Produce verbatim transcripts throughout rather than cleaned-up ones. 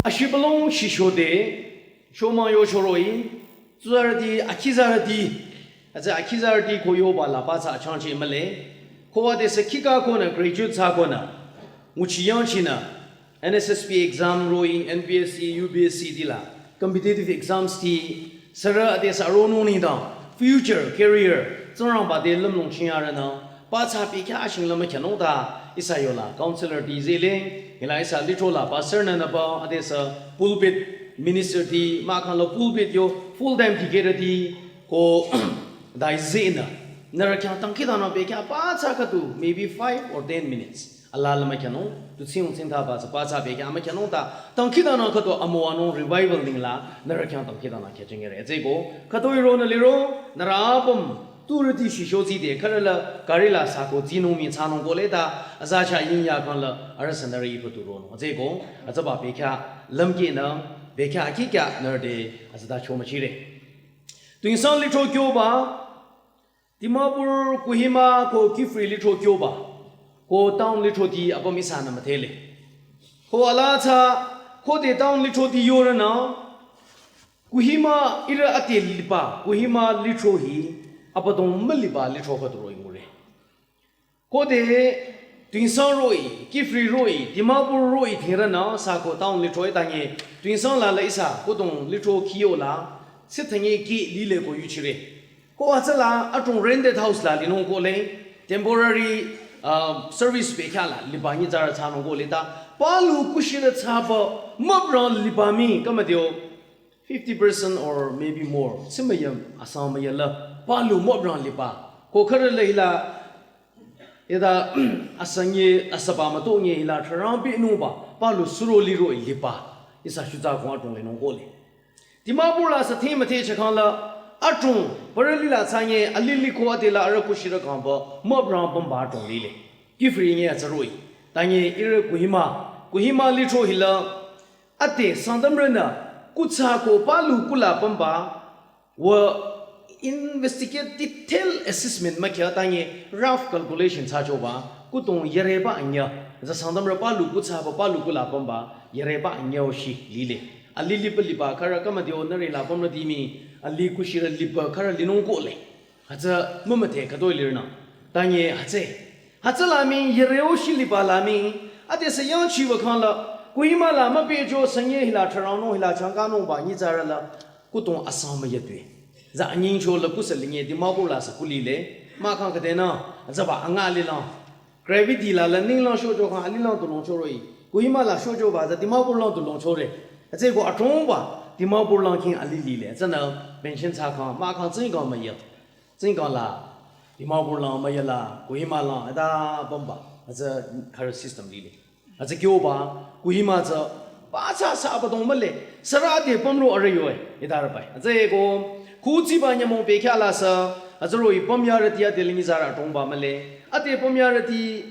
Ashibülung shisho de, shoma yo shoroi, tsuzarüti, akhizarüti, atsü akhizarüti ko yoba la pa tsü achangchi male, ko adesü khika konü, graduate thsa konü, nguchi yangchinü, N S S B exam roh-i, N P S C, U P S C ti la, competitive exams ti, sürü adesü ronung nengdang, future, career, Tsingrangba te lümlong chinyarünü, pa tsü bekhyah ashing la mükyanung ta, ihsa yola, counselor ti zele, hila ihsa lithro la, pastor nü nü pa, adesü pulpit minister ti, mahkhang la pulpit yo, full time dikehrüti, ko, dai zenü, nührü khyang dangkhidangnang bekhyah pa tsü khüdu, maybe five or ten minutes. Ala la mükyanung, tu tsing tsing ta ba tsü pa tsü bekhyah mükyanung ta, dangkhidangnang khüdu amoanung revival nengla, nührü khyang dangkhidangnang khyachengere. Tsüko, khüdu iro nü liro, nührü apüm, turüti shisho zide, khürü la, gari la sako zinung mi thsanung kole ta, aza cha yingya khang la, arüh sü nührü ipa tu ronung. Tsüko, atsüba bekhyah, lümkeh nü, bekhyah akikya, nührü te, atsüta chomachire. Tuingsang lithro kyoba, Dimapur, Kohima, ko Kiphire lithro kyoba, ko town lithro ti apüm ihsanü müdhele. Ko ala tsü, ko de town lithro ti yorünü, Kohima ihrü ate liba, Kohima lithro hi, abüdong müliba lithro khüdu roh-i ngure. Ko de, Tuingsang roh-i, Kiphire roh-i, Dimapur roh-i thingrünü, sako town lithro-i tanye, Tuingsang la la ihsa, ko dong lithro kiyo la, sithanye ki lile ko yuchire. Ko atsü la, adrong rented house la linung kole, temporary, uh, service bekhyah la, liba nyitsarü thsanung kole ta, palu kushirü thsaba, mübrang liba mi, kamadio, fifty percent or maybe more. Simayam, asang mayala, palu mübrang liba. Ko khürü la hila, eda, asang ye, asaba mato nye hila, tharang bi nuba, palu suro liro liba. Ihsa shuza kong adrong linung kole. Dimapur la sa thi müdhe chakang la, adrong, parali la tsanye, alili ko ade la arüh kushirü kangba, mübrang bamba adrong lile. Kiphire nye atsü roh-i. Tanye ihrü Kohima, Kohima lithro hila, ate Sangtamrünü, kuthsa ko palu kula bamba, wa investigate detail assessment mükya tanye rough calculation thsachoba, kudong yareba anya, za Sangtamrü palu kuthsaba palu kula bamba, yareba anya o shi lile. Alili pa liba khürü kamadio nührü la bamrüti mi, ali kushirü liba khürü linung kole. Hütsü mümüdhe khüdu lirünü. Tanye hütsü. Hütsü la mi yireo shiliba la mi. Adesü yangchiba khang la. Kohima la mübejo sanye hila tharang nung hila changka nungba nyitsarü la. Kudong asang müyatwe. Za anyingcho la kusa linye Dimapur la sa kulile. Mahkhang khüdenü. Zaba anga lilang. Gravity la la ninglang shocho khang alilang tu longcho roh-i. Kohima la shochoba za Dimapur lang tu longchore. Hütsüko adrongba Dimapur lang king alilile. Tsünü pension thsa khang mahkhang tsingkang müya. Tsingkang la, Dimapur lang müya la, Kohima lang, eda bamba, aza khürü system lile. Aza kyoba, Kohima tsü, ba tsü sa abüdong mühle, sürü ade pamro arüh yoe, eda rübai. Aza eko, kutsiba nyümong bekhyah la sa, aza roh-i pamyarüti ade lingi zarü adrongba mühle, ade pamyarüti,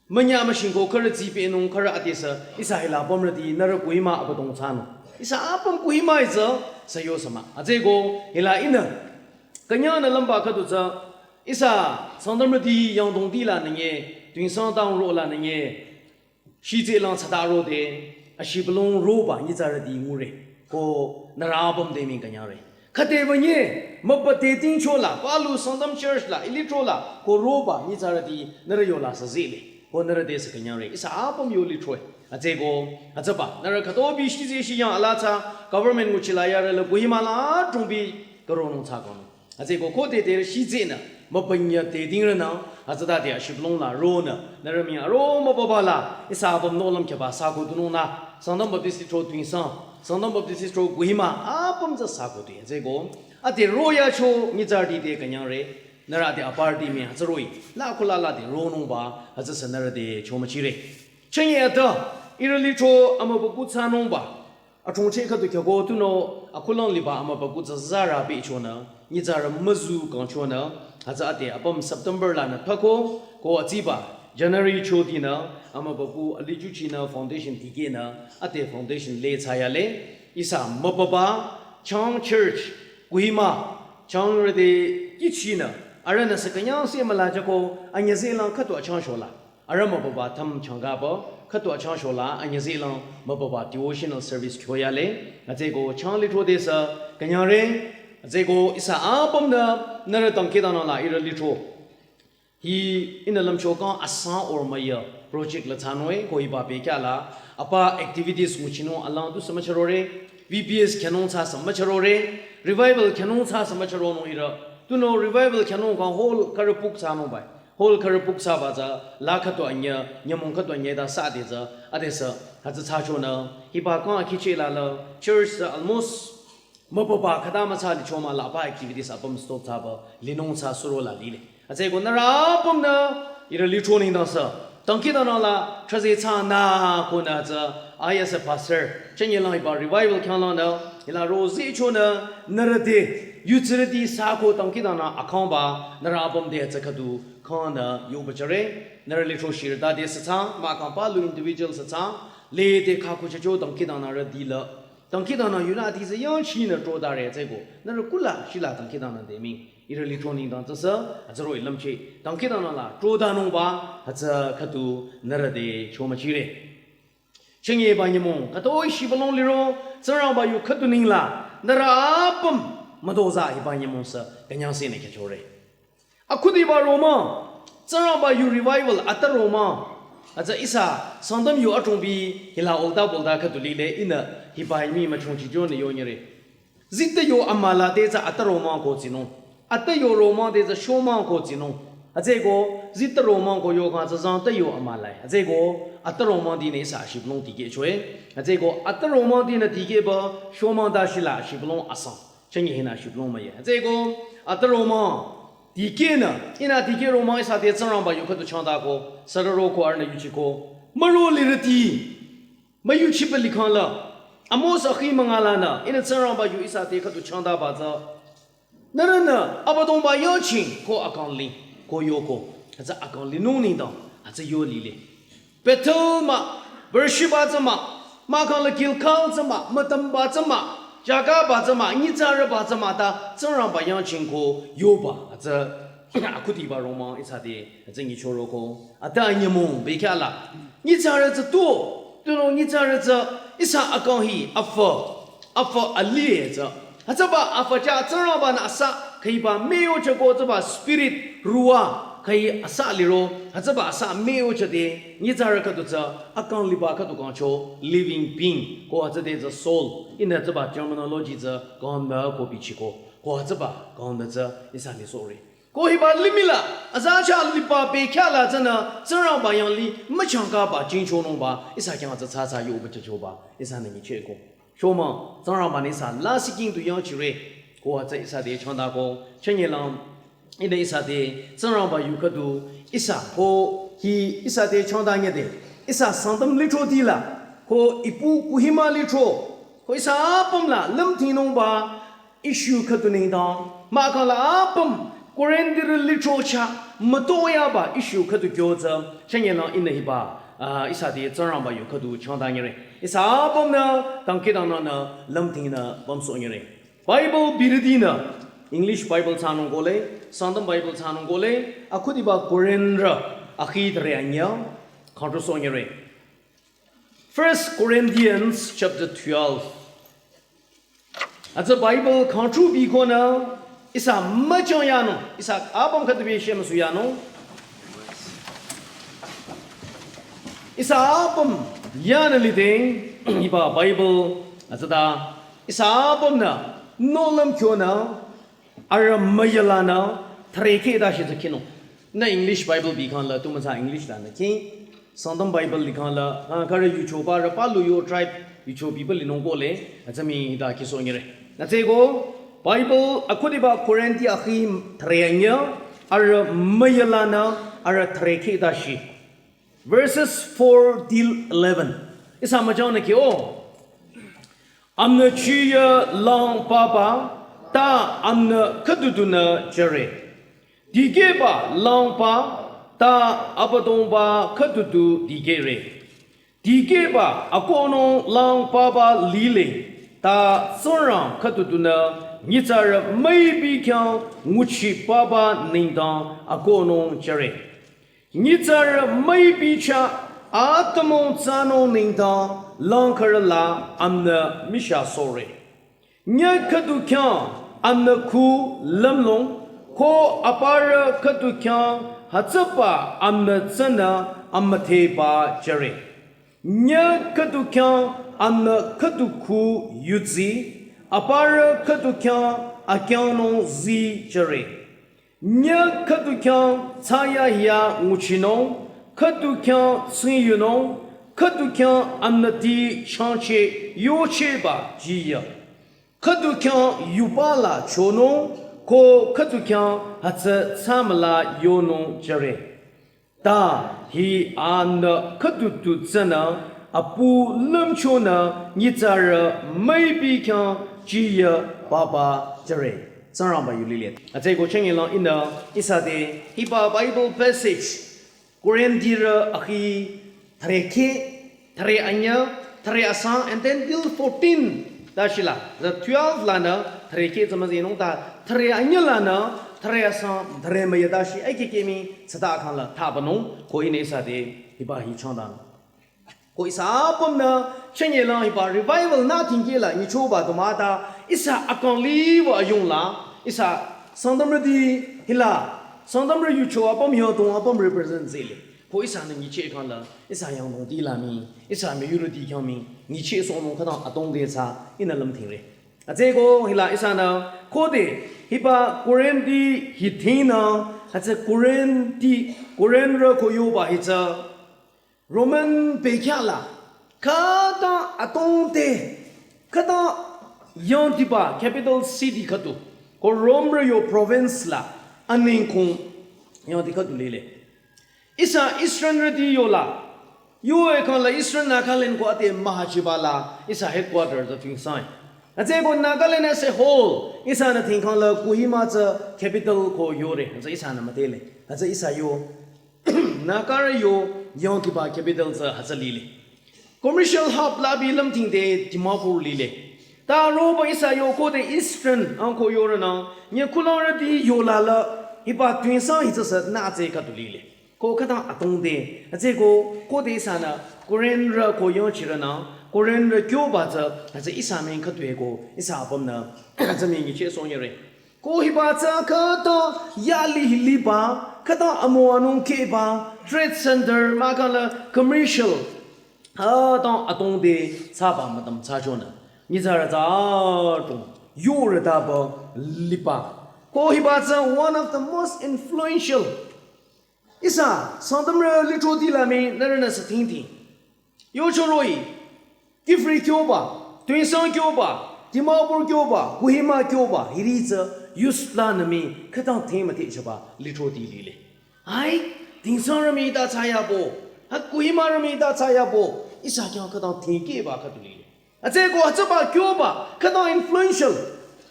münya müshingko khürü tsipe nung khürü adesü, ihsa hila bamrüti nührü Kohima abüdong thsanung. Ihsa apüm Kohima itsü, sa yo sama. Atsüko, hila ihnü. Künyangnü lümba khüdu tsü, ihsa Sangtamrüti yangdongti la nünye, Tuensang town ro la nünye, shitse lang thsata rode, ashibülung roba nyitsarüti ngure, ko nührü apüm te ming künyangre. Khüde bünye, müpa te tingcho la, palu Sangtam church la, ilitro la, ko roba nyitsarüti nührü yola sa zile, ko nührü te sa künyangre. Ihsa apüm yo litroe. Atsüko, atsüba, nührü khütobi shitse shiyang ala tsü, government nguchila yarü la Kohima la adrongbi karonung tsü konung. Atsüko khode te shitsenü, müpünya te tingrünü, atsüta te ashibülung la ronü, nührü ming aro müpaba la, ihsa apüm nohlüm khyaba sa ko tunung nü, Sangtam Baptist Lithro Tuensang, Sangtam Baptist Lithro Kohima, apüm tsü sa ko tue. Atsüko, ate royacho nyitsarüti te künyangre, nührü ate aparüti ming atsü roh-i, la kula la te ronungba, atsü sa nührü te chomüchire. Chünye ata, ihrü lithro amübükuh thsanungba, athongche khüdu khyako tunüo, akhulang liba amübükuh tsü zarü pehchonü, nyitsarü müzu kangchonü, hütsü ate apüm September lanü thako, ko atsiba, January chodinü, amübükuh alijuchinü foundation dikehnü, ate foundation le thsayale, ihsa müpaba, Chang Church, Kohima, Changrü te kihchinü, arühnü sa künyangse müla jüko, anyüze lang khüdu achang shola. Arüh müpaba thüm changkaba, khüdu achang shola anyüzehlang mübüba devotional service kyoyale. Atsüko chang litro desü künyangre. Atsüko ihsa apümnü nührü dangkhidangnang la ihrü litro. Hi ihnü lümcho kang asang or müya project la thsanung-e ko hiba bekhyah la apa activities nguchinung alang tusü müchürore, V B S khyünung thsasü müchürore, revival khyünung thsasü müchüronung ihrü. Tunüo revival khyünung kang hall khürü book thsanung bai. Hall khürü book thsaba tsü la khüdu anyü, nyümong khüdu anyü ta sü adesü, adesü, hütsü thsachonü, hiba kang akhicheh la la, church tsü almost mübüba khüta müthsa licho mah la apa activities apüm stop thsaba, linung thsa suro la lile. Atsüko nührü apümnü ihrü litro nengdang sü dangkhidangnang la thrüze thsanü konü tsü, I as a pastor, chünyelang hiba revival khyanglangnü, hila rozichonü, nührü te, yutsürüti sü ko dangkhidangnang akhangba, nührü apüm te tsü khüdu khangnü yohpüchore, nührü litro shirüta desü thsa, mahkhang palu individual sü thsa, lede khaku chacho dangkhidangnangrüti la. Dangkhidangnang yunü adesü yangchinü trodare atsüko. Nührü kula shila dangkhidangnang de ming. Ihrü litro nengdang tsüsü, hütsüro ilümcheh. Dangkhidangnang la trodanungba, hütsü khüdu nührü te chomüchire. Chünye ba nyümong, khütoi shibülung liro, Tsingrangba yu khüdu nengla, nührü apüm, mütozah hiba nyümong sü, künyangsehnü khyüchore. Akhudiba romang, Tsingrangba yu revival atü romang. Hütsü ihsa Sangtam yu athrongbi hila olta bolta khüdu lile ihnü hiba imi müchongchichonü yonyire. Zita yo amüla te tsü atü romang ko tsinung. Atü yo romang te tsü shomang ko tsinung. Atsüko zita romang ko yo kang tsü zangta yo amüla-e. Atsüko atü romang tinü ihsa shibülung tikehcho-e. Atsüko atü romang tinü tikehba shomang ta shila shibülung asang. Chünye hinü shibülung müya. Atsüko atü romang tikehnü, ihnü tikeh romang ihsa te Tsingrangba yu khüdu changtako, sürü roko arühnü yuchiko. Müro lirüti, müyuchiba likhang la, Amos akhi münga lanü, ihnü Tsingrangba yu ihsa te khüdu changtaba tsü. Nührünü, Abüdongba yangching ko akang li, ko yoko, hütsü akang linung nengdang, hütsü yo lile. Bethel mah, Beersheba tsü mah, mahkhang la Gilgal tsü mah, mütamba tsü mah, jagaba tsü mah, nyitsarüba tsü mah ta, Tsingrangba yangching ko yoba, hütsü akhudiba romang ihsa te, hütsü nyichoroko. Atü nyümong bekhyah la. Nyitsarü tsü tu, tunüo nyitsarü tsü ihsa akang hi, afü, afü alih-e tsü. Hütsüba afü chah Tsingrangba-nü asa, khüiba müyochako tsüba spirit, ruah, khüi asa liro, hütsüba asa müyochade, nyitsarü khüdu tsü, akang liba khüdu kangcho, living being, ko hütsüde tsü soul, ihnü tsüba terminology tsü, kangmü ko bichiko, ko hütsüba, kangmü tsü, ihsa ni sore. Ko hiba limih la, aza chah liba bekhyah la tsünü, Tsingrangba yangli, müchangkaba jingchonungba, ihsa khyang tsü tsatsa yohpüchehchoba, ihsanü nyichehko. Shomang, Tsingrangba-nü ihsa lasih king tu yangchire. Ko hütsü ihsa te changtako, chünyelang, ihnü ihsa te, Tsingrangba yu khüdu, ihsa ko, hi ihsa te changtanyüde, ihsa Sangtam litro tila, ko ipu Kohima litro, ko ihsa apüm la, lümtinungba, issue khüdu nengdang, mahkhang la apüm, Korinthrü litro chah, mütoyaba issue khüdu kyo tsü, chünyelang ihnü hiba, ah, ihsa te Tsingrangba yu khüdu changtanyire. Ihsa apümnü, dangkhidangnangnü, lümtingnü, bamsohnyire. Bible birütinü, English Bible thsanung kole, Sangtam Bible thsanung kole, akhudiba Korinthrü, akhi thüre anyüh, kangtrusohnyire. First Corinthians chapter twelve. Hütsü Bible kangtrubi konü, ihsa müchang yanung, ihsa apüm khüdu bi shemüsu yanung. Ihsa apüm yanü liding, hiba Bible, hütsüta, ihsa apümnü, nohlüm kyonü, arüh müyalanü, thürekheh ta shi tsü khinung. Nü English Bible bikhang la, tu mütsa English lanü khi, Sangtam Bible likhang la, ah, khürü yuchoba, arüh palu yo tribe, yuchobiba linung kole, hütsü mii ta khisohnyire. Hütsüko, Bible, akhudiba Korinthi akhi thüre anyüh, arüh müyalanü, arüh thürekheh ta shi. Verses four till eleven. Ihsa müchangnü kyo. Amünü chiya lang papa, ta amünü khüdudunü jüre. Dikehba lang pa, ta Abüdongba khüdudu dikehre. Dikehba akohnung lang papa lile, ta Tsingrang khüdudunü nyitsarü müipi khyang nguchi papa nengdang akohnung jüre. Nyitsarü müipi chah Atümung tsanung nengdang langkharü la amnü misha sore. Nyü khüdu khyang amnü khu lümlong, ko aparü khüdu khyang hütsüba amnü tsünü amütheba jüre. Nyü khüdu khyang amnü khüdu khu yudsi, aparü khüdu khyang akyangnung zi jüre. Nyü khüdu khyang tsaya hia nguchinung, khüdu khyang tsingyunung, khüdu khyang amnüti changcheh yochehba jiya. Khüdu khyang yuba la chonung, ko khüdu khyang hütsü tsamüla yonung jüre. Ta hi anü khüdu tu tsünü apu lümchonü nyitsarü müipi khyang jiya papa jüre. Tsingrangba yu lile. Atsü ko chengyelang ihnü ihsa te hiba Bible passage Korintirü akhi thüre khe, thüre anyü, thüre asang, and then till fourteen ta shila, the twelve lanü thüre khe tsü müzinung ta thüre anyü lanü thüre asang, thüre müya ta shi, aike kemi tsüta khang la thabanung, ko ihnü ihsa te hiba hi changdan. Ko ihsa apümnü chengyelang hiba revival nü tingkeh la nyichoba tumata ihsa akang liba ayung la ihsa Sangtamrüti hila Sangtamrü yucho apüm yangdong apüm represent zele. Ko ihsanü nyicheh khang la ihsa yangdongti la mii, ihsa müyurüti khyang mii nyicheh sohnung khütang atongde tsü ihnü lümthingre. Atsü ko hila ihsanü khode hiba Korinti hi thingnü, atsü Korinti, Korintrü ko yoba hi tsü Roman bekhyah la khütang atongde, khütang yangdiba capital city khüdu, ko Romerü yo province la anengkong yangdi khüdu lile. Ihsa Israelrüti yola, yo-e khang la Israel Nagaland ko ate mahachiba la ihsa headquarter tsü tingsang. Atsü ko Nagaland as a whole ihsanü tingkhang la Kohima tsü capital ko yore, atsü ihsanü müdhele. Atsü ihsa yo Nagarü yo yangdiba capital tsü hütsü lile. Commercial hub la bi lümtingde Dimapur lile. Ta roba ihsa yo khode Eastern ang ko yorünang, nyü kulangrüti yola la hiba tingsang hi tsü sü nü atsü khüdu lile. Ko khütang atongde, atsü ko khode ihsanü Korintrü ko yangchirünang, Korintrü kyoba tsü, atsü ihsa mii khüdu e ko ihsa apümnü atsü mii nyicheh sohnyere. Ko hiba tsü khütang yali hi liba, khütang amüwanung kheba, trade center, mahkhang la commercial, khütang atongde thsaba mütam thsachonü nyitsarü tsü adrong yorütaba liba. Ko hiba tsü one of the most influential. Ihsa Sangtamrü lithroti la mii nührünü sü thingthing yocho roh-i, Kiphire kyoba, Tuensang kyoba, Dimapur kyoba, Kohima kyoba, hiri tsü youth lanü mii khütang thing müthehchoba lithroti lile. Ai, Tuensangrü mii ta thsayabo, ha Kohimarü mii ta thsayabo, ihsa khyang khütang thingkehba khüdu lile. Atsü ko hütsüba kyoba khütang influential.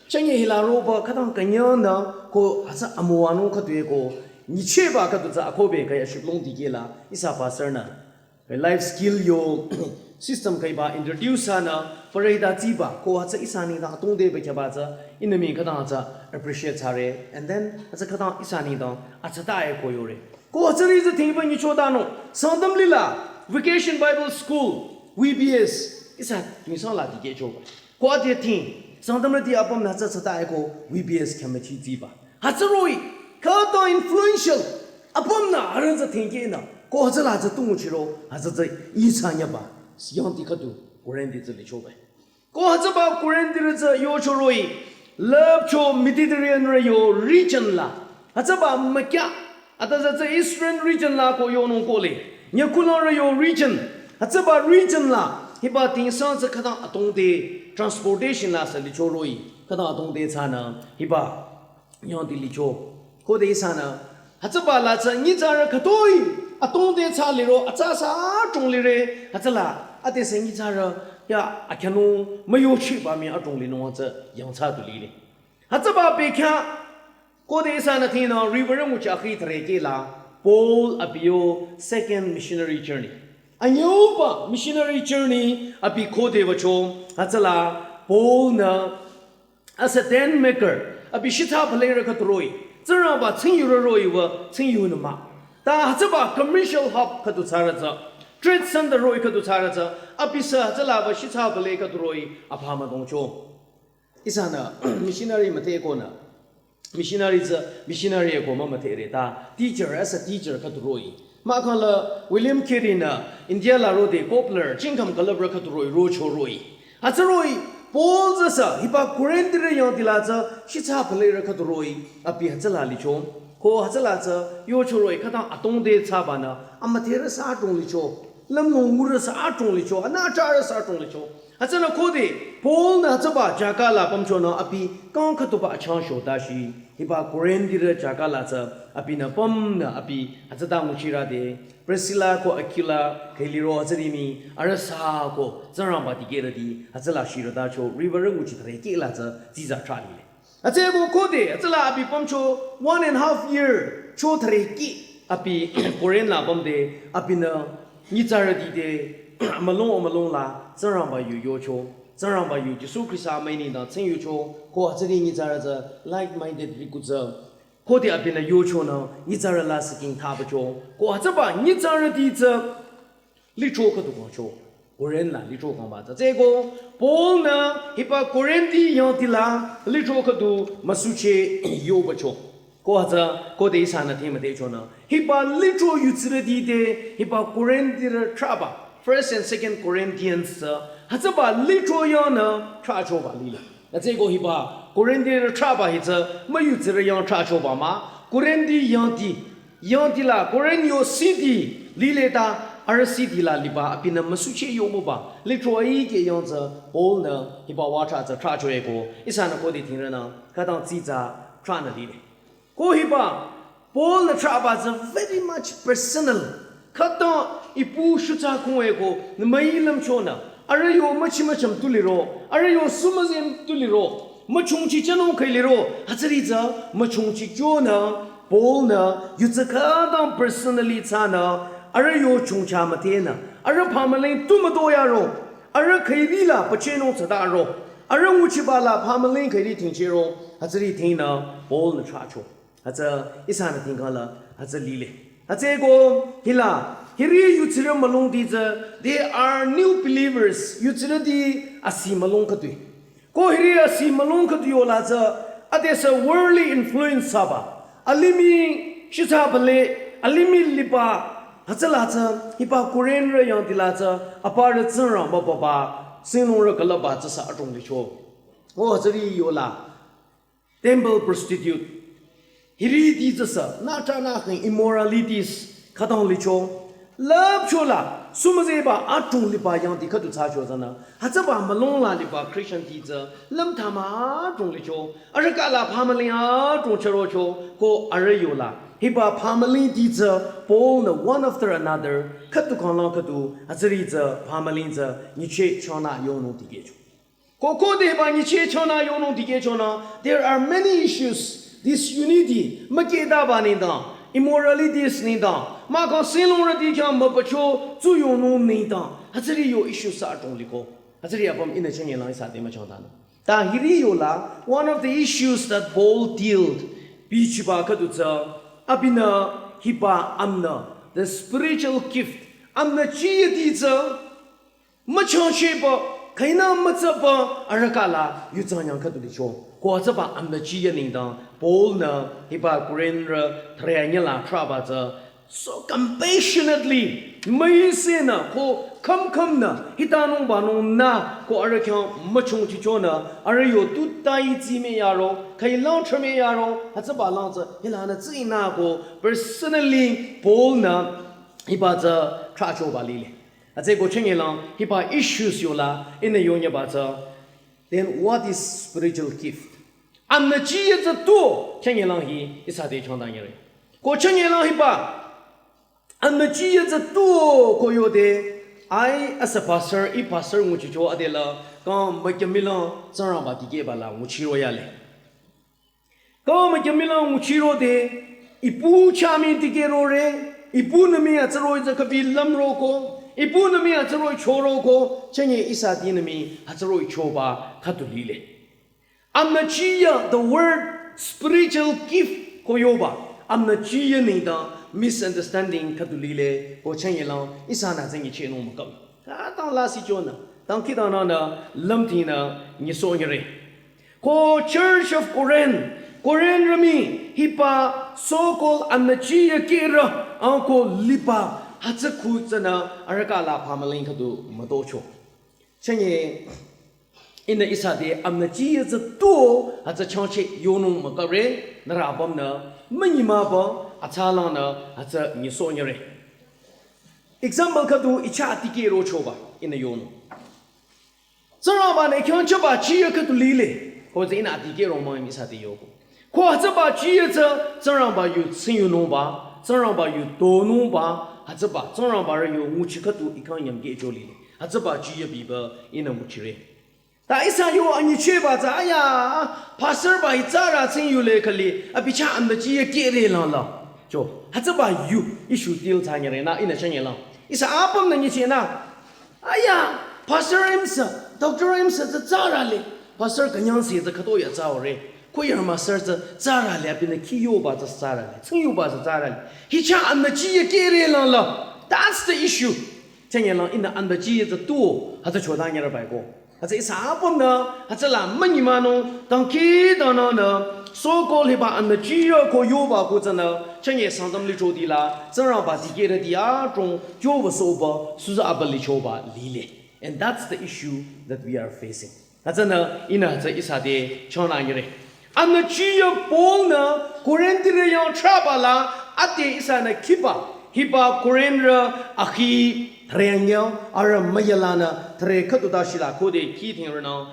Chanye hila roba khütang künyangnü ko hütsü amüwanung khüdu e ko nyichehba khüdu tsü akohbe kaya shiplong dikeh la ihsa pastor nü life skill yo system khüiba introduce thsanü parüi ta tsiba ko hütsü ihsa nengdang atongde bekhyaba tsü ihnü mii khütang hütsü appreciate thsare, and then hütsü khütang ihsa nengdang atsata e ko yore. Ko hütsüri tsü thingba nyichotanung Sangtam lila Vacation Bible School, V B S, ihsa Tuensang la dikehchoba. Ko ade thing, Sangtamrüti apümnü hütsü tsata e ko V B S khyamüchi tsiba. Hütsü roh-i, khütang influential, apümnü arüh tsü thingkehnü, ko hütsüla tsü tu nguchiro, hütsü tsü ihsa nyaba, yangdi khüdu, Korinti tsü lichoba. Ko hütsüba Korintirü tsü yocho roh-i, lüpcho Mediterraneanrü yo region la, hütsüba mükya, ata tsü tsü Eastern region la ko yonung kohle, nyü kulangrü yo region, hütsüba region la, hiba Tuensang tsü khütang atongde, transportation la sü licho roh-i, khütang atongde thsanü, hiba yangdi licho. Khode ihsanü, hütsüba la tsü nyitsarü khütoi, atongde thsa liro, atsa sü adrong lire, hütsüla, ade sü nyitsarü, ya, akhyanu, müyochiba mii adrong linung hütsü, yangthsa du lile. Hütsüba bekhyah, khode ihsanü thingnü, riwürü nguchi akhi thüre keh la, Paul abi yo second missionary journey. Anyüba missionary journey, abi khode wücho, hütsüla, Paul nü, as a tent maker, abi shitsa phalerü khüdu roh-i, Tsingrangba tsingyurü roh-i wü tsingyunü mah. Ta hütsüba commercial hub khüdu thsarü tsü, Trade Center roh-i khüdu thsarü tsü, abi sü hütsüla ba shitsa bale khüdu roh-i apha müdongcho. Ihsanü missionary müdhe konü, missionary tsü missionary ko mümüdhere ta, teacher as a teacher khüdu roh-i. Mahkhang la William Carey nü India la rode Cobbler, chingkham külüprü khüdu roh-i, rocho roh-i. Hütsü roh-i, Paul tsü sü, hiba Korinthrü yangdi la tsü, shitsa balerü khüdu roh-i, abi hütsüla licho. Ko hütsüla tsü, yocho roh-i, khütang atongde thsabanü, amüdherü sü adrong licho. Lümlong ngurü sü adrong licho, anü charü sü adrong licho. Hütsünü khode, Paul nü hütsüba jaka la pümchonü abi kang khütuba achang sho dashi, hiba Korinthrü jaka la tsü, abinü pümnü abi hütsüta nguchirüde, Priscilla ko Aquila, khüi liro hütsüri mii, arüh sü ko, Tsingrangba dikehrüti, hütsüla shirütacho, riwürü nguchi thüre kih la tsü, tsitsa thra lile. Hütsüeko khode, hütsüla abi pümcho one and half year cho thüre kih abi Korinth la pümde, abinü nyitsarüti te mülung o mülung la Tsingrangba yu yocho, Tsingrangba yu Jisu Khrista amüi nengdang tsing yucho, ko hütsüri nyitsarü tsü like-minded rikutsa. Khode abinü yochonü nyitsarü la siking thabacho, ko hütsüba nyitsarüti tsü lithro khüdu kangcho. Korinth la lithro kangba tsü. Tsüeko, Paul nü hiba Korinthrü yangdi la lithro khüdu müsucheh yobacho. Ko hütsü, khode ihsanü themüdhechonü. Hiba lithro yutsirüti te, hiba Korinthrü thraba. First and Second Corinthians tsü, hütsüba lithro yangnü thrachoba lile. Hütsüeko hiba Korinthrü thraba hi tsü, müyutsirü yang thrachoba mah, Korinthrü yangdi, yangdi la, Korinth yo city, lile ta, arüh city la liba, abinü müsucheh yomuba, lithro aikeh yang tsü, Paul nü, hiba watra tsü thrachoeko, ihsanü khode thingrünü, khütang tsitsa thranü lile. Ko hiba, Paul nü thraba tsü very much personal. Khütang ipu shutsa kungeko, nü müi lümchonü. Arüh yo müchi mücham tu liro, arüh yo sumüzem tu liro, müchungchi chanung khüi liro, hütsüri tsü müchungchi kyonü, Paul nü, yutsü khütang personally thsanü, arüh yo chungcha müdhenü, arüh phamüling tu müdo yaro, arüh khüiri la pachenung thsadaro, arüh nguchiba la phamüling khüiri thingchero, hütsüri thingnü, Paul nü thracho. Hütsü ihsanü tingkala, hütsü lile. Hütsüeko, hila, hiri yutsirü mülungti tsü, they are new believers, yutsirüti asi mülung khütoi. Ko hiri asi mülung khütoi yola tsü, ade sü worldly influence thsaba. Alimih shitsa bale, alimih liba, hütsüla tsü, hiba Korinthrü yangdi la tsü, aparü Tsingrangba baba, singlungrü külüpba tsü sü adrong licho. O hütsüri yola. Temple prostitute. Hiriti tsü sü, nü thranü khang immoralities, khütang licho. Lüpcho la, sumüzeba adrong liba yangdi khüdu thsacho tsünü. Hütsüba mülung la liba Christian ti tsü, lümthama adrong licho. Arüh kala phamüling adrong charocho, ko arüh yola. Hiba phamülingti tsü, Paul nü one after another, khüdu khanglang khüdu, hütsüri tsü, phamüling tsü, nyicheh changnü yonung dikehcho. Ko khode ba nyicheh changnü yonung dikehchonü, there are many issues. Disunity, mükehdaba nengdang, immoralities nengdang, mahkhang singlungrüti khyang müpacho tsuyongnung nengdang, hütsüri yo issues sü adrong liko. Hütsüri apüm ihnü chünyelang ihsa te müchangtanü. Ta hiri yola, one of the issues that Paul dealt, bichiba khüdu tsü, abinü hiba amnü, the spiritual gift, amnü chiyeti tsü, müchangchehba, khüinü mütsaba, arüh kala, yutsanyang khüdu licho. Ko hütsüba amnü chiya nengdang, Paul nü, hiba Korinthrü, thüre anyüla thraba tsü, so compassionately, müisenü, ko khümkhümnü, hitanungbanung nü, ko arüh khyang müchungchichonü, arüh yo tuta itsi me yaro, khüilang thre me yaro, hütsüba lang tsü, hilanü tsinü ko, personally, Paul nü, hiba tsü, thrachoba lile. Hütsüeko chünyelang, hiba issues yola, ihnü yonyeba tsü, then what is spiritual gift? Amnü chiya tsü tu, chünyelang hi, ihsa te changtanyere. Ko chünyelang hiba, amnü chiya tsü tu, ko yode, I as a pastor, ih pastor nguchicho adela, kang mükyamilang, Tsingrangba dikehba la nguchiro yale. Kang mükyamilang nguchirode, ipu chami dikehrore, ipunü mii hütsüroh-i tsü khübi lümroko, ipunü mii hütsüroh-i choroko, chünye ihsa tinü mii hütsüroh-i choba khüdu lile. Amnü chiya, the word spiritual gift ko yoba, amnü chiya nengdang, misunderstanding khüdu lile, ko chanye lang, ihsanü tsü nyichehnung mükap. Khütang lasih chonü, tang khütang nü, lümthinü, nyisohnyüre. Ko Church of Corinth, Corinth rümi, hiba, so-called anüchiya kera, ako liba, hütsü khu tsünü, arüh kala pamaling khüdu, mütocho. Chanye, ihnü ihsa te anüchiya tsü tuo, hütsü changcheh yonung mükapre, nührü apümnü, münyimaba, atsalangnü, hütsü nyisohnyüre. Example khüdu icha atikeh rochoba, ihnü yonung. Tsingrangba-nü khyang chaba chiya khüdu lile, ko tsü ihnü atikeh romang ihsa te yoko. Ko hütsüba chiya tsü, Tsingrangba yu tsingyunungba, Tsingrangba yu tonungba, hütsüba, Tsingrangba rü yu nguchi khüdu ikhang yangkeh cho lile. Hütsüba chiya biba ihnü nguchire. Ta ihsa yo anyichehba tsü, aya, pastor ba hi tsara tsingyule khali, abi cha anüchiya kere langla. Cho, hütsüba yu, issue deal thsanyüre nü, ihnü chanye lang. Ihsa apümnü nyichehnü. Aya, pastor imsa, doctor imsa tsü tsara le. Pastor künyangse tsü khüto ya tsao re. Choir master tsü tsara le, abinü khi yoba tsü tsara le. Tsingyuba tsü tsara le. Hi cha anüchiya kere langla. That's the issue. Chanye lang ihnü anüchiya tsü tuo, hütsü chodanyüre bai ko. Hütsü ihsa apümnü, hütsüla münyimanung, tang khütanü nü, so-called hiba anüchiya ko yoba ko tsünü, chanye Sangtam lichoti la, Tsingrangba dikehrüti adrong, kyoba soba, suza aba lichoba lile. And that's the issue that we are facing. Hütsünü, ihnü hütsü ihsa te, chonanyüre. Anüchiya Paul-nü Korinthrü yang trahba la ade ihsanü khiba, hiba Korinthrü akhi thürenyang arüh müyalanü thüre khüdu ta shila khode khi thingrünang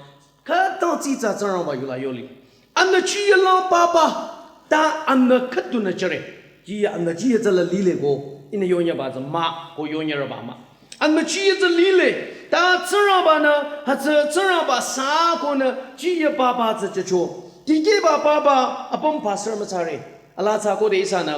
khütang tsitsa Tsingrangba yula yoli. Anüchiya lang papa ta anü khüdunü jüre. Chiya anüchiya tsüla lile ko ihnü yonyaba tsü mah ko yonyarüba mah. Anüchiya tsü lile, ta Tsingrangba-nü, hütsü Tsingrangba sa konü, chiya papa tsü jücho. Dikehba papa, apüm pastor mütsare. Ala tsü khode ihsanü,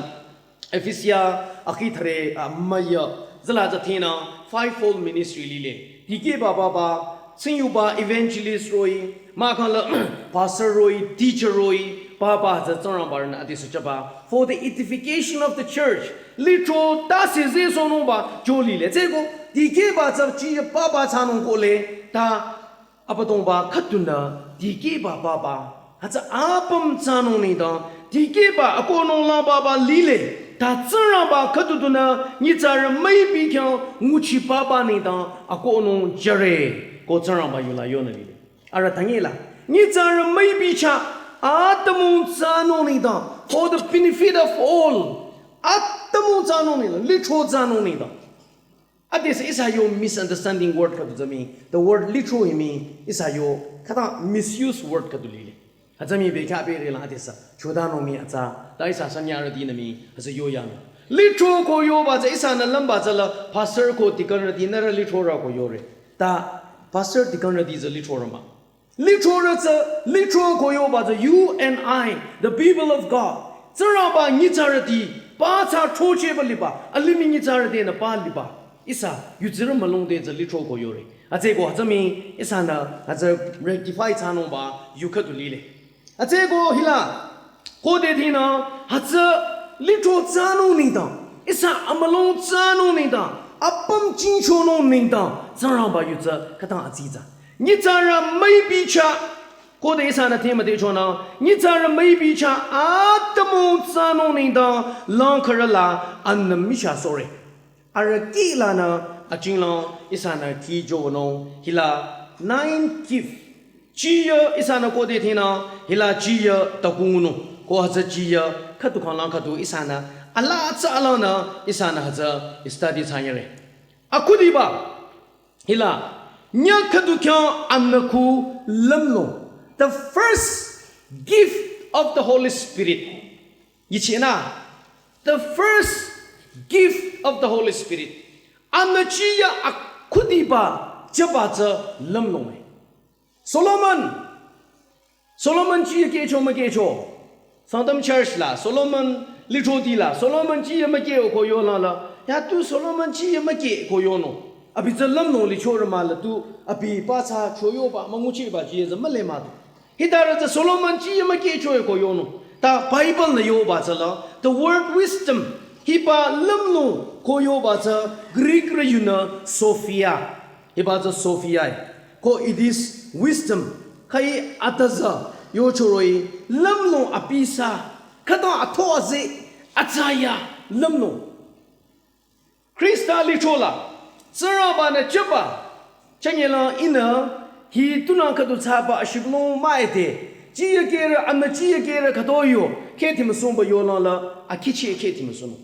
Ephesia, akhi thüre, a, müya, züla tsü thinü, fivefold ministry lile. Dikehba papa, tsingyuba evangelist roh-i, mahkhang la, pastor roh-i, teacher roh-i, papa tsü Tsingrangba-nü ade süchaba. For the edification of the church, lithro tase zehsohnungba jüli le. Tsüko, dikehba tsü chiya papa thsanung kohle, ta Abüdongba khüdunü, dikehba papa, hütsü apüm thsanung nengdang, dikehba akohnung lang papa lile, ta Tsingrangba khüdu dunü, nyitsarü müipi khyang nguchi papa nengdang, akohnung jüre, ko Tsingrangba yula yonü lile. Arüh tangila, nyitsarü müipi chah, atümung thsanung nengdang, for the benefit of all, atümung thsanung nengdang, lithro thsanung nengdang. Adesü ihsa yo misunderstanding word khüdu tsü mii, the word lithro hi mii, ihsa yo khüta misuse word khüdu lile. Hütsü mii bekhyah bere la adesü, chodanung mii atsa, ta ihsa sanyarütinü mii, hütsü yoyang. Lithro ko yoba tsü ihsanü lümba tsüla, pastor ko deaconrüti nührü lithro rü ko yore. Ta pastor deaconrüti tsü lithro rü mah. Lithro rü tsü, lithro ko yoba tsü, you and I, the people of God. Tsingrangba nyitsarüti, pa tsü throchehba liba, alimih nyitsarütinü pa liba. Ihsa, yutsirü mülung te tsü lithro ko yore. Hütsüko hütsü mii, ihsanü, hütsü rectify thsanungba, yu khüdu lile. Hütsüko hila, khode thinü, hütsü lithro thsanung nengdang, ihsa amülung thsanung nengdang, apüm chingchonung nengdang, Tsingrangba yu tsü khütang atsitsa. Nyitsarü müipi chah, khode ihsanü thimüde chonü, nyitsarü müipi chah, atümung thsanung nengdang, lang khürü la, anüm michah sore. Arüh kih lanü, achinglang, ihsanü kih jowünung, hila, nine gift. Chiya ihsanü khode thinü, hila chiya takungnung. Ko hütsü chiya, khüdu khanglang khüdu ihsanü, ala tsü alanü, ihsanü hütsü, study thsanyüre. Akhudiba, hila, nya khüdu khyang anü khu lümnung. The first gift of the Holy Spirit. Yichina, the first gift of the Holy Spirit. Anü chiya akhudiba jüba tsü lümnung. Solomon, Solomon chiya kehcho mükehcho. Sangtam church la, Solomon lithroti la, Solomon chiya mükeh ko yola la. Ya tu Solomon chiya mükeh ko yonung. Abi tsü lümnung lichorü mah la tu, abi pa tsü choyoba, münguchiba chiya tsü müle mah tu. Hitarü tsü Solomon chiya mükehcho ko yonung. Ta Bible nü yoba tsüla, the word wisdom. Hiba lümlong ko yoba tsü Greek rü yunü Sophia. Hiba tsü Sophia. Ko it is wisdom. Khai atazü yochoroh-i lümlong apisa. Khütang atho aze atsaya lümlong. Khrista lichola, Tsingrangba-nü jüba, chanyela ihnü, hi tunang khüdu thsaba ashibülung müide, jiyakerü, amünü jiyakerü khütoyo, kheh timüsungba yolangla, akhichi kheh timüsunung.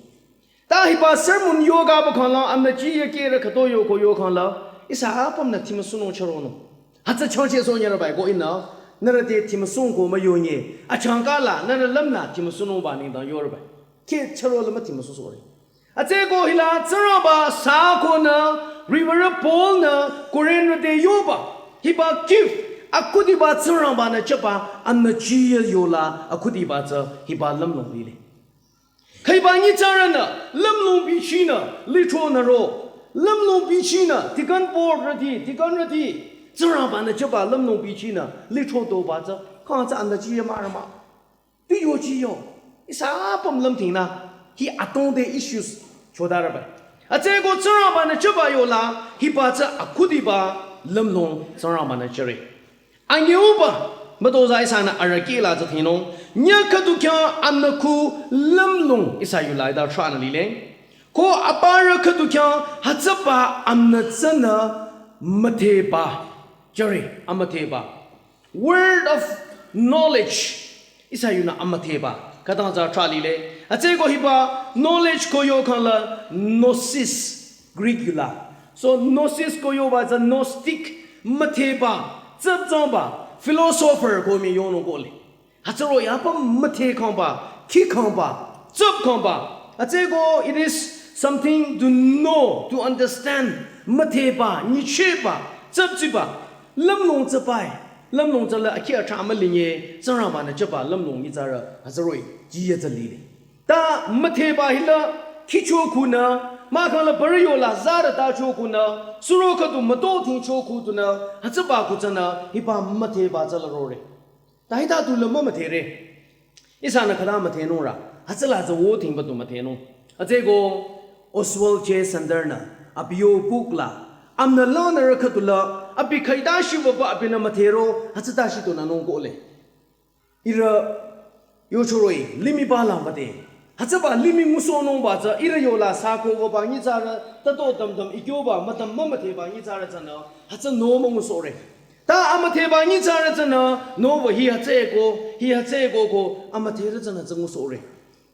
Ta hiba sermon yogaba khangla, amünü jiyakerü khütoyo ko yokhangla, ihsa apümnü timüsunung charonung. Hütsü changcheh sohnyürübai ko ihnü, nührü te timüsung ko müyonye, achangkala, nührü lümla timüsunungba nengdang yorübai. Kheh charo lama timüsusohre. Hütsüeko hila Tsingrangba sü konü, Reverend Paul-nü Korinth te yoba, hiba gift, akhudiba Tsingrangba-nü jüba, amünü jiya yola, akhudiba tsü, hiba lümlong lile. Khaiba nyitsarünü, lümlong bichinü, lichonü ro, lümlong bichinü, deacon board rüti, deacon rüti, Tsingrangba-nü jüba lümlong bichinü, lichotoba tsü, khang tsü amünü jiya mürü mah. Tu yochiyo, ihsa apüm lümtingnü, hi atongde issues chodarübai. Hütsüeko Tsingrangba-nü jüba yola, hiba tsü akhudiba lümlong Tsingrangba-nü jüre. Anyüuba, mütozah ihsanü arahkheh la tsü tinung, nyüh khüdu khyang amünü khu lümlong ihsa yula ida thranü lile. Ko aparü khüdu khyang hütsüba amünü tsünü müdheba, jüre, amüdheba. Word of knowledge. Ihsa yunü amüdheba. Khütang tsü thra lile. Hütsüeko hiba knowledge ko yokhangla gnosis. Greek yula. So gnosis ko yoba tsü gnostic müdheba. Tsüptsangba. Philosopher ko mii yonung kohle. Hütsüroh-i apüm müdhekhangba. Khikhangba. Tsüpkhangba. Hütsüeko it is something to know, to understand. Müdheba, nyichehba, tsüptsiba. Lümlong tsübai, lümlong tsüla akhi athra mülinye, Tsingrangba-nü jüba lümlong nyitsarü, hütsüroh-i, jiya tsü lile. Ta müdheba hila, khicho khunü, mahkhangla bürü yola zara tacho khunü, suro khüdu müto tingcho khudunü, hütsüba khu tsünü, hiba müdheba tsüla rore. Ta hita tu lümba müdhere. Ihsanü khüta müdhenung rü, hütsüla tsü wo tingba tu müdhenung. Hütsüeko Oswald J. Sanders-nü, abi yo book la, amünü langnürü khüdula, abi khaita shibaba abinü müdhero, hütsüta shitunü nung kohle. Ihrü yochoroh-i, limihba la müdhe. Hütsüba limih ngusohnungba tsü, ihrü yola sü ko wüba nyitsarü, tato tamtam ikyoba, mütam mümüdheba nyitsarü tsünü, hütsü no müngusohre. Ta amüdheba nyitsarü tsünü, no wü hi hütsüeko, hi hütsüeko ko, amüdherü tsünü tsü ngusohre.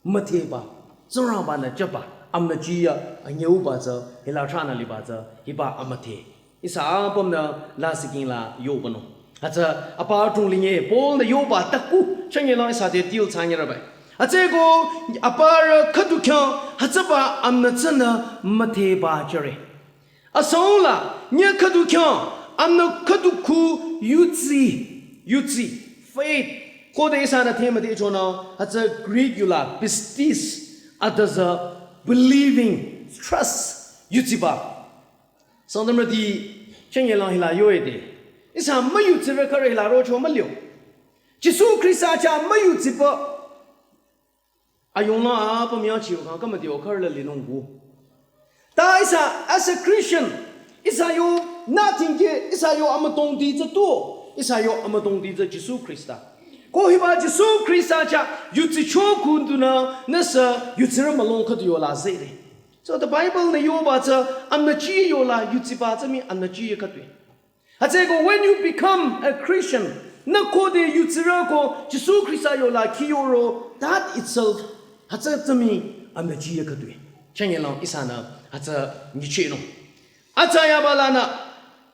Müdheba, Tsingrangba-nü jüba, amünü jiya, anyüuba tsü, hila thranü liba tsü, hiba amüdhe. Ihsa apümnü lasih king la yobanung. Hütsü apa atung linye, Paul-nü yoba taku, changyelang ihsa te deal thsanyürübai. Hütsüeko aparü khüdu khyang, hütsüba amünü tsünü müdheba jüre. Asangla, nyüh khüdu khyang, amünü khüdu khu yudsi, yudsi, faith. Khode ihsanü themüdhe chonü, hütsü Greek yula, pistis, atazü, believing, trust, yudsiba. Sangtamrüti, changyelang hila yoede. Ihsa müyudsirü khürü hila rocho mülio. Jisu Khrista chah müyudsiba. Ayongla apüm yangchiyo kang khamüdeo khürü la linung gu. Ta ihsa as a Christian, ihsa yo nothing ke, ihsa yo amütongdi tsü tu, ihsa yo amütongdi tsü Jisu Khrista. Ko hiba Jisu Khrista chah yudsicho khudunü, nüsü yudsirü mülung khüdu yola zere. So the Bible-nü yoba tsü, amünü jiya yola yudsiba tsü mii amünü jiya khüdue. Hütsüeko, when you become a Christian, nü khode yudsirü ko Jisu Khrista yola khiyoro, that itself, hütsü tsü mii amünü jiya khüdue. Changyelang ihsanü, hütsü nyichehnung. Atsa yaba lanü,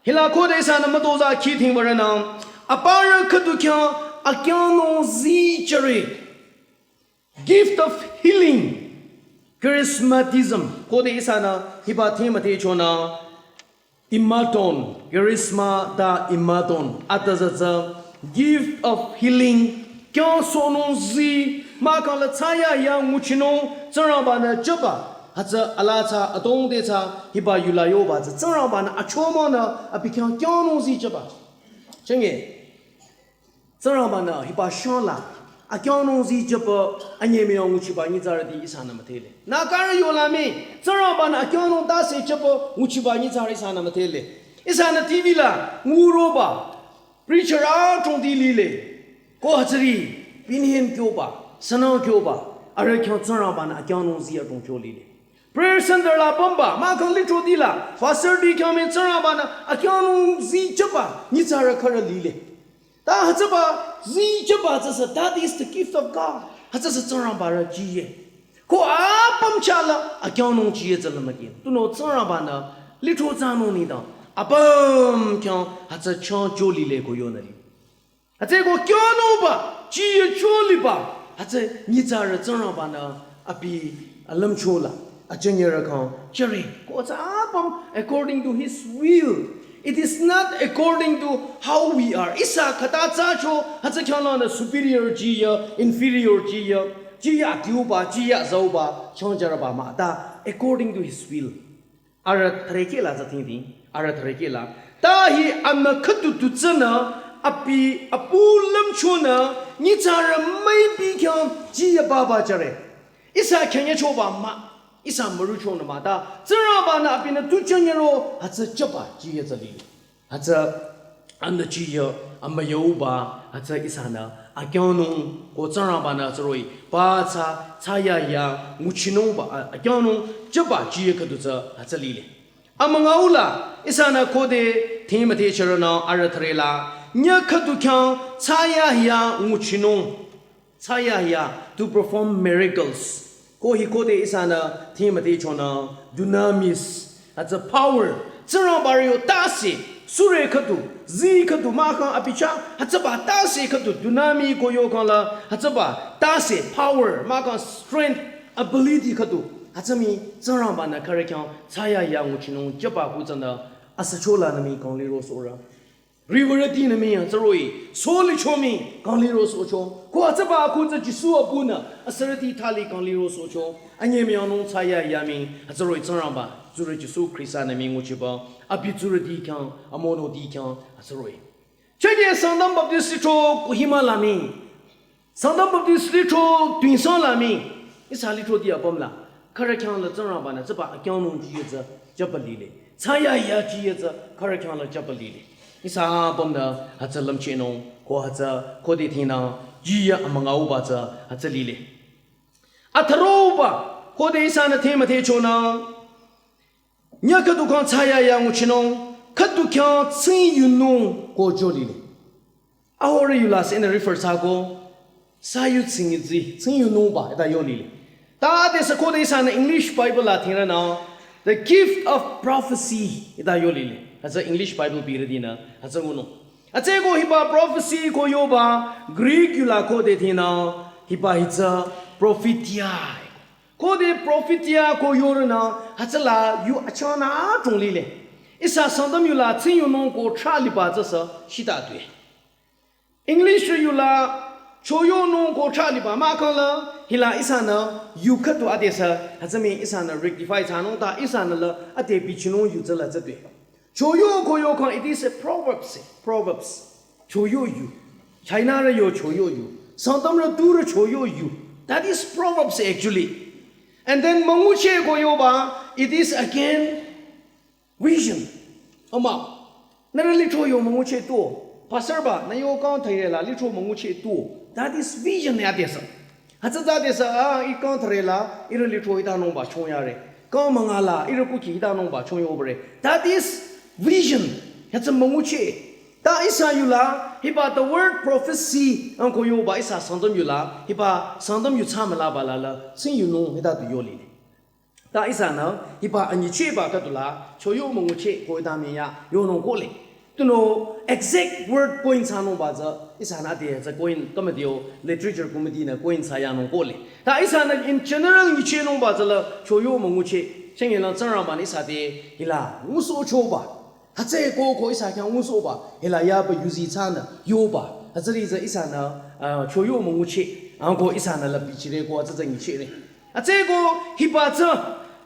hila khode ihsanü mütozah khiting baranü, aparü khüdu khyang akyangnung zi jüre. Gift of healing, charismatism. Khode ihsanü hiba themüdhe chonü, imaton, charisma ta imaton. Atazü tsü, gift of healing, kyangsohnung zi, mahkhangla thsayahiya nguchinung, Tsingrangba-nü jüba. Hütsü ala tsü, atongde tsü, hiba yula yoba tsü, Tsingrangba-nü achomonü, abi khyang kyangnung zi jüba. Chenge. Tsingrangba-nü hiba shangla, Akyangnung zi jüpü anyemüyang nguchiba nyitsarüti ihsanü müdhele. Nagarü yola mii, Tsingrangba-nü akyangnung tase jüpü nguchiba nyitsarü ihsanü müdhele. Ihsanü T V la nguroba preacher adrongti lile. Ko hütsüri pinhin kyoba, sünung kyoba, arüh khyang Tsingrangba-nü akyangnung zi adrong kyo lile. Prayer center la pümba, mahkhang lithroti la, pastorti khyang mii Tsingrangba-nü akyangnung zi jüba nyitsarü khürü lile. Ta hütsüba zi jüba tsüsü, that is the gift of God. Hütsüsü Tsingrangba rü jiyü. Ko apüm chah la akyangnung jiyü tsü lümüki. Tunüo Tsingrangba-nü lithro tsanung nengdang apüm khyang hütsü chang jü lile ko yonü li. Hütsüeko kyangnungba jiyü jü liba, hütsü nyitsarü Tsingrangba-nü abi alümcho la ajünyerü khyang jüre. Ko tsü apüm according to his will. It is not according to how we are. Ihsa khüta thsacho, hütsü khyang lanü superior jiyü, inferior jiyü, jiyü adiuba, jiyü zauba, chang jürüba mah ta, according to his will. Arüh thürekeh la tsü tingting, arüh thürekeh la. Ta hi amü khüdu du tsünü, abi apu lümchonü, nyitsarü müipi khyang jiyü baba jüre. Ihsa khyang yachoba mah, ihsa müruchonü mah ta, Tsingrangba-nü abinü tu jünyero, hütsü jüba jiyü tsü li. Hütsü anü jiyü, amü yauba, hütsü ihsanü akyangnung ko Tsingrangba-nü tsüroh-i, ba tsü, thsayahiya nguchinungba, a, akyangnung jüba jiyü khüdu tsü, hütsü lile. Amüngau la, ihsanü khode thing müdhe chürünü arüh thüre la, nyüh khüdu khyang thsayahiya nguchinung. Thsayahiya, to perform miracles. Ko hi khode ihsanü thing müdhe chonü, dunamis, hütsü power. Tsingrangba rü yo tase, sure khüdu, zi khüdu, mahkhang abi chah, hütsüba tase khüdu, dunami ko yo khang la, hütsüba tase, power, mahkhang strength, ability khüdu. Hütsü mii Tsingrangba-nü khürü khyang thsayahiya nguchinung jüba ku tsünü, asücho lanü mii kang liro sohre. Riwürütinü mii hütsüroh-i, soli cho mii kang liro sohcho. Ko hütsüba ku tsü Jisu abinü, asürüti thali kang liro sohcho. Anyemüyangnung thsayahiya mii hütsüroh-i Tsingrangba, tsurü Jisu Khrista-nü mii nguchiba, abi tsurüti khyang, amonoti khyang, hütsüroh-i. Chünye Sangtam Baptist lithro Kohima la mii. Sangtam Baptist lithro Tuensang la mii, ihsa lithroti apüm la, khürü khyang la Tsingrangba-nü tsüba akyangnung jiyü tsü jüba lile. Thsayahiya jiyü tsü khürü khyang la jüba lile. Ihsa apümnü hütsü lümchehnung, ko hütsü khode thingnü jiyü amüngauba tsü hütsü lile. Atharoba, khode ihsanü thing müdhe chonü, nyüh khüdu khyang thsayahiya nguchinung, khüdu khyang tsing yunung ko jü lile. Ahorü yu la sünü refer thsako, sa yu tsing yu zi, tsing yunungba, hita yo lile. Ta adesü khode ihsanü English Bible la thingrünü, the gift of prophecy, hita yo lile. Hütsü English Bible birütinü, hütsü ngunung. Hütsüeko hiba prophecy ko yoba, Greek yu la khode thingnü, hiba hitsü prophetia. Khode prophetia ko yorünü, hütsüla yu achangna adrong lile. Ihsa Sangtam yu la tsing yunung ko thrah liba tsüsü shita tue. English yu la choyonung ko thrah liba mahkhang la, hila ihsanü yu khüdu adesü, hütsü mii ihsanü rectify thsanung ta ihsanü la ade bichinung yu tsüla tsütue. Choyo ko yo khang, it is a proverbs, proverbs. Choyo yu. China rü yo choyo yu. Sangtam rü tu rü choyo yu. That is proverbs actually. And then müngucheh ko yoba, it is again vision. Ama, nührü lithro yo müngucheh tuo. Pastor ba, nü yo kang thüre la lithro müngucheh tuo. That is vision ya adesü. Hütsü tsü adesü, a, ih kang thüre la, ihrü lithro hitanungba chongyare. Kang münga la, ihrü kukhi hitanungba chongyobare. That is vision. Hütsü müngucheh. Ta ihsa yu la, hiba the word prophecy, ang ko yoba ihsa Sangtam yu la, hiba Sangtam yu thsamülaba la la, tsing yunung hita du yo lile. Ta ihsanü, hiba anyichehba khüdu la, choyo müngucheh ko hita mii ya, yonung kohle. Tunüo exact word coin thsanungba tsü, ihsanü ade tsü coin, comedy yo, literature comedy nü coin thsayanung kohle. Ta ihsanü in general nyichehnungba tsüla, choyo müngucheh, chünye lang Tsingrangba-nü ihsa te, hila, ngusohchoba. Hütsüeko ko ihsa khyang ngusohba, hila yaba yuzi thsanü, yoba. Hütsüri tsü ihsanü, ah, choyo müngucheh, ang ko ihsanü la bichire ko hütsü tsü nyichehre. Hütsüeko hiba tsü,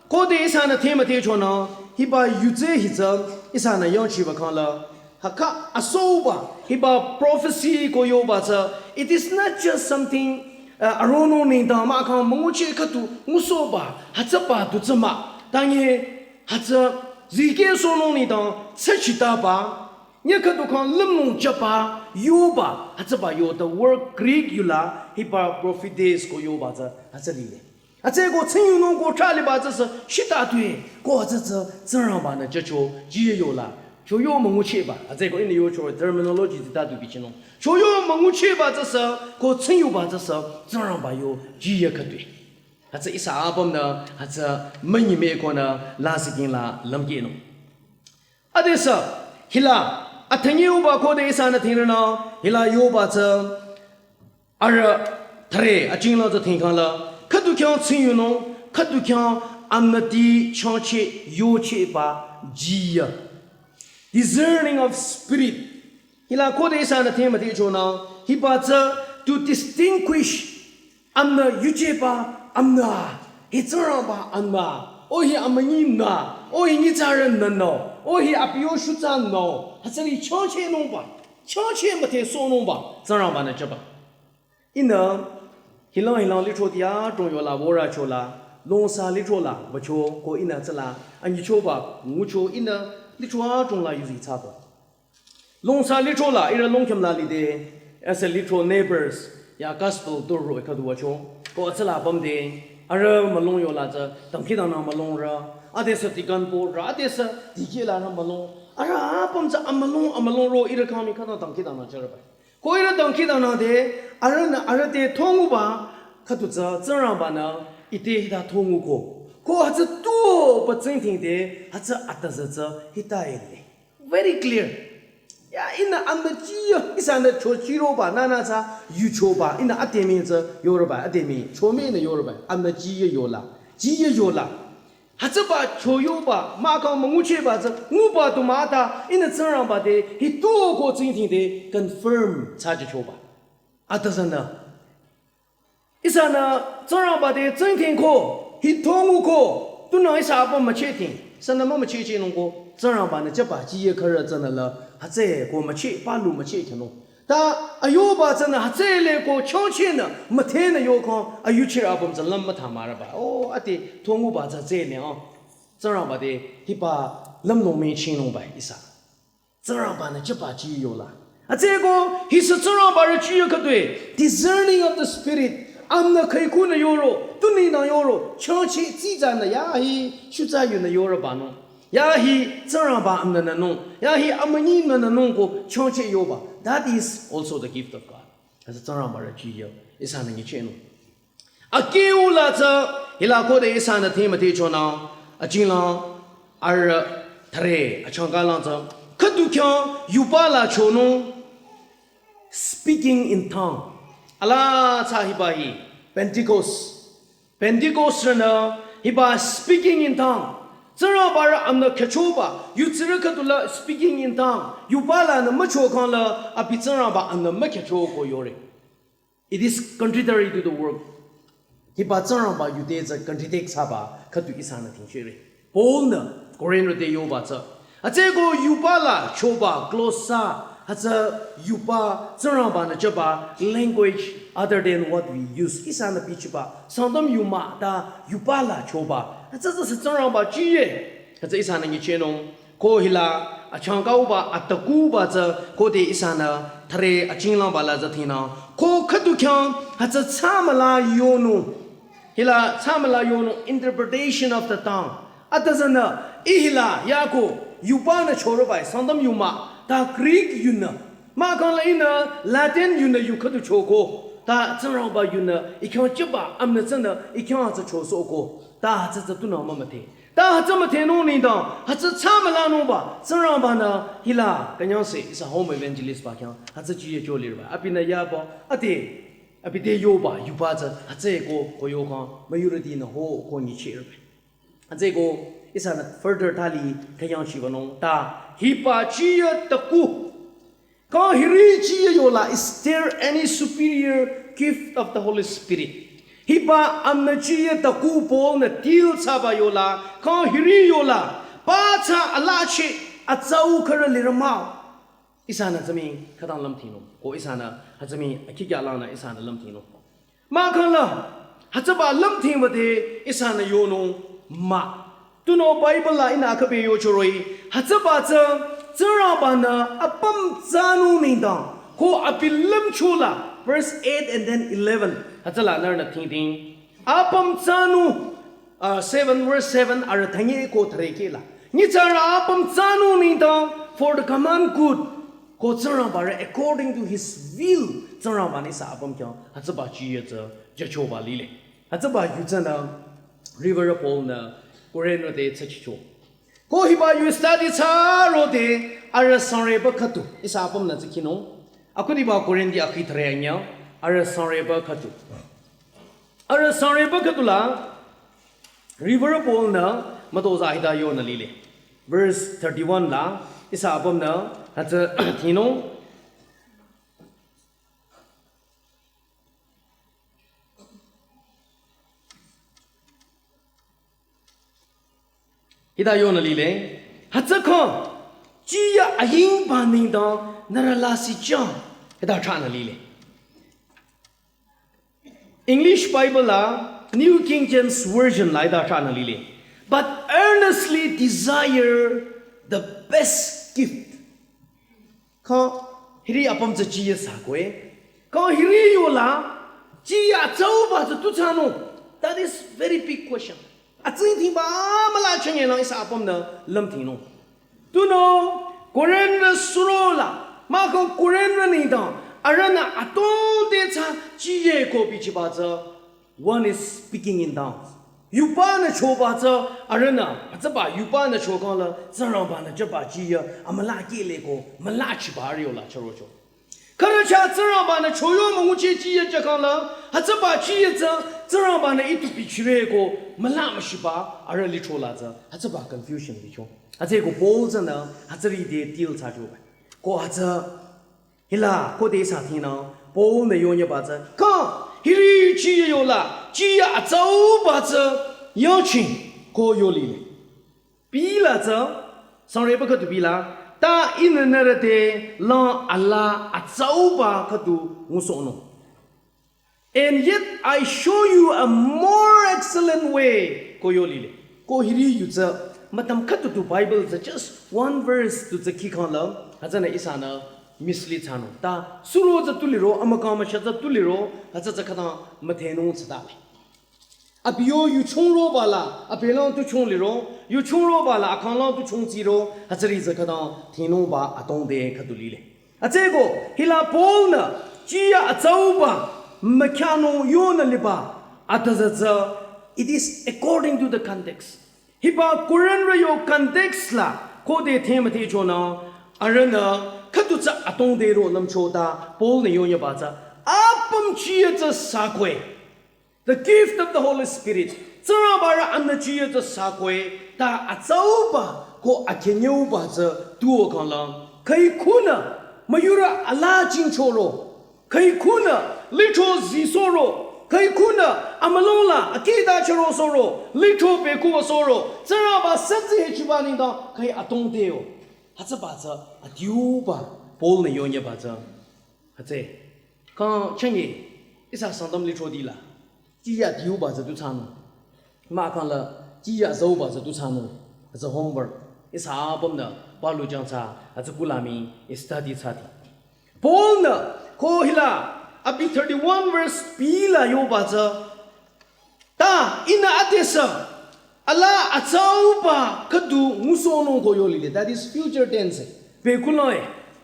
khode ihsanü thing müdhe chonü, hiba yu tsü hi tsü, ihsanü yangchiba khang la, Haka asoba, hiba prophecy ko yoba tsü, it is not just something, uh, aronung nengdang mahkhang müngucheh khüdu ngusohba, hütsüba du tsü mah. Tanye, hütsü zikehsohnung nengdang tsü chitaba, nye khüdu khyang lümnung chaba, yoba, hütsüba yo, the word Greek yula, hiba prophetes ko yoba tsü, hütsü lile. Hütsüeko tsingyunung ko thraliba tsüsü shita tue, ko hütsü tsü Tsingrangba-nü jücho jiye yola. Choyo münguchehba, hütsüeko ihnü yocho terminology zita du bichinung. Choyo münguchehba tsüsü, ko tsingyuba tsüsü Tsingrangba yo jiye khütue. Hütsü ihsa apümnü, hütsü münyi me konü lasih king la lümkehnung. Adesü, hila, athanyeuba khode ihsanü thingrenü, hila yoba tsü, arüh thüre, achingla tsü thingkhangla, khüdu khyang tsingyunung, khüdu khyang amnüti changcheh yochehba jiya. Discerning of spirit. Hila khode ihsanü thingmüti chonü, hiba tsü to distinguish, amnü yuchehba, amnü, hi Tsingrangba amnü, o hi amünyi nü, o hi nyitsarü nü nü, o hi abi yo shutsa nü, hütsüri changchehnungba, changcheh müthehsohnungba, Tsingrangba-nü jüba. Ihnü, hilang hilang lithro tia trong yola wora chola, longsa lithro la, bacho, ko ihnü tsüla, anyichoba, ngucho ihnü, lithro a trong la yuzi tsako. Longsa lithro la, ihrü Longkhim la lide, as a lithro neighbors, ya gospel tour ro ekha du wacho, ko atsüla pamde, arüh mülung yola tsü, dangkhidangnang mülung rü, adesü dikan po rü, adesü dikehla rü mülung, arüh apüm tsü amülung, amülung ro, ihrü kami khana dangkhidangnang jürüba. Ko ihrü dangkhidangnang de, arühnü arüh te thonguba, khüdu tsü Tsingrangba-nü, ite hita thonguko. Ko hütsü tuo pa tsingdhingde, hütsü atazü tsü hita ele. Very clear. Ya, ihnü amnü jiye, ihsanü chochiroba, nünü tsü yuchoba, ihnü atemi tsü yoroba, atemi, chome nü yoroba, amnü jiye yola, jiye yola. Hütsüba choyoba, mahkhang münguchehba tsü, nguba du mahta, ihnü Tsingrangba te, hi tuo ko tsingdhingde, confirm thsajechoba. Atazünü. Ihsanü Tsingrangba te tsingdhingko, hi thonguko, tunang ihsa apüm müchehting, sünü mümüchehchehnungko, Tsingrangba-nü jüba jiye khürü tsünü la, hütsüeko mücheh, palu müchehchehnung. Ta ayoba tsünü hütsüle ko changchehnü, müthehnü yokhang, ayuchirü apüm tsü lüm mütha marüba. O, ati thonguba tsü tsüle, o. Tsingrangba te, hiba lümnung michinungba ihsa. Tsingrangba-nü jüba jiye yola. Hütsüeko, hisü Tsingrangba rü jiye khütue, discerning of the spirit, amnü khüikunü yoro, tuninü yoro, changcheh tsitsanü ya hi, shutsa yunü yoroba nung. Ya hi, Tsingrangba amnü nü nung, ya hi, amünyi nü nü nung ko, changcheh yoba. That is also the gift of God. Hütsü Tsingrangba rü jiye, ihsanü nyichehnung. Akeu la tsü, hila khode ihsanü thingmüti chonü, achingla, arüh, thüre, achangka lang tsü, khüdu khyang, yuba la chonung, speaking in tongue. Ala tsü hiba hi, Pentecost. Pentecost rünü, hiba speaking in tongue. Tsingrangba rü amnü khyüchoba, yutsirü khüdu la speaking in tongue. Yuba lanü müchokhang la, abi Tsingrangba amnü mükhyücho ko yore. It is contradictory to the work. Hiba Tsingrangba yude tsü contradict thsaba khüdu ihsanü thingchehre. Paul-nü Corinth te yoba tsü. Hütsüeko yuba la choba, glossa, hütsü yuba Tsingrangba-nü jüba language other than what we use. Ihsanü bichiba, Sangtam yuma ta yuba la choba. Hütsü tsü Tsingrangba jiye. Hütsü ihsanü nyichehnung. Ko hila, achangkauba, atakuba tsü, khode ihsanü, thüre achinglangba la tsü thinü. Ko khüdu khyang, hütsü tsamüla yonung. Hila, tsamüla yonung, interpretation of the tongue. Atazünü, ih hila, yako, yuba nü chorobai, Sangtam yuma, ta Greek yunü. Mahkhang la ihnü, Latin yunü yu khüdu choko. Ta Tsingrangba yunü, ikhyang jüba, amnü tsünü, ikhyang tsü chosoko. Ta tsü tsü tunü mümüthe. Ta hütsü müthehnung nengdang, hütsü tsamülanungba, Tsingrangba-nü hila, künyangse, ihsa home evangelist ba khyang, hütsü jiye jolirba. Abinü yaba, ate, abi te yoba, yuba tsü, hütsüeko, ko yokhang, müyurütinü ho, ko nyichehre. Hütsüeko, ihsanü further thali, künyangchibanung, ta, hiba jiye taku. Kang hiri jiye yola, is there any superior gift of the Holy Spirit? Hiba amnü jiye taku Paul-nü deal thsaba yola, kang hiri yola, pa tsü alachi atsau khürü lirü mah-o. Ihsanü tsümi khütang lümthingnung. Ko ihsanü hütsümi akikya lanü ihsanü lümthingnung. Mahkhang la, hütsüba lümthingba te ihsanü yonung mah. Tunüo Bible la ihnü akhape yochoroh-i, hütsüba tsü, Tsingrangba-nü apüm tsanung nengdang, ko abi lümcho la, verse eight and then eleven, hütsüla nührünü thingthing. Apüm tsanung, uh, seven, verse seven, arüh thanye ko thürekeh la. Nyitsarü apüm tsanung nengdang, for the common good, ko Tsingrangba re according to his will, Tsingrangba-nü ihsa apüm khyang, hütsüba chiye tsü, jüchoba lile. Hütsüba yu tsünü, Reverend Paul-nü, Corinth te tsü chicho. Ko hiba yu study thsarode, arüh sangreba khüdu, ihsa apümnü tsü khinung. Akhudiba Corinth akhi thüre anyüh, arüh sangreba khüdu. Arüh sangreba khüdu la, Reverend Paul-nü, mütozah hita yonü lile. Verse thirty-one la, ihsa apümnü, hütsü thinung. Hita yonü lile. Hütsüko, chiya ayingba nengdang nührü lasih chang. Hita thranü lile. English Bible la, New King James Version la hita thranü lile. But earnestly desire the best gift. Ko hiri apüm tsü chiye sa koe. Ko hiri yola, chiye atsauba tsü tu thsanung. That is very big question. Atsingdhingba müla chünye nang ihsa apümnü lümthingnung. Tunüo, Corinth suro la, mahkhang Corinth nengdang, arühnü atode tsü chiye ko bichiba tsü, one is speaking in tongues. Yubanü choba tsü arühnü, hütsüba yubanü chokhang la, Tsingrangba-nü jüba chiye, amüla kehle ko, müla chiba arüh yola chürocho. Khürü chah Tsingrangba-nü choyo müngucheh chiye jükhang la, hütsüba chiye tsü, Tsingrangba-nü itu bichire ko, müla müshiba, arüh licho la tsü, hütsüba confusion licho. Hütsüeko Paul tsünü, hütsüri te deal thsachoba. Ko hütsü, hila, khode ihsa thingnü, Paul-nü yonyüba tsü, ko, hiri chiye yola, chiye atsauba tsü, yangching, ko yolile. Bila tsü, sangreba khüdu bila, ta ihnü nührü te lang ala atsauba khüdu ngusohnung. And yet I show you a more excellent way, ko yolile. Ko hiri yu tsü, mütam khüdu tu Bible tsü just one verse tu tsü khikhang la, hütsünü ihsanü mislead thsanung. Ta, suro tsü tu liro, amükang müsha tsü tu liro, hütsü tsü khütang müthenung tsüta le. Abi yo yuchung roba la, abi lang tu chung liro, yuchung roba la, akhang lang tu chung tsiro, hütsüri tsü khütang thinungba atong de khüdu lile. Hütsüeko, hila Paul-nü, chiye atsauba, mükyanung yonü liba, atüzü tsü, it is according to the context. Hiba Corinth yo context la, khode themüthechonü, arühnü, khüdu tsü atong de ro lümcho ta, Paul-nü yonyüba tsü, apüm chiye tsü sa koe. The gift of the Holy Spirit. Tsingrangba rü anü chiye tsü sa koe, ta atsauba ko akhenyüba tsü tuo khang la. Khüi khunü, müyurü ala jingchoro. Khüi khunü, licho zisoro. Khüi khunü, amülung la, akida chüro soro. Licho pekuba soro. Tsingrangba sünzi hechiba nengdang, khüi atong deo. Hütsüba tsü, adiuba, Paul-nü yonyüba tsü. Hütsü, kang chünye, ihsa Sangtam lithroti la, chiye adiuba tsü tu thsanung. Mahkhang la, chiye azauba tsü tu thsanung. Hütsü homework, ihsa apümnü, palu jang tsü, hütsü kula mii, i study thsati. Paul-nü, ko hila, abi thirty-one verse B la yoba tsü, ta, ihnü adesü, ala atsauba khüdu ngusohnung ko yolile. That is future tense. Pekulang e.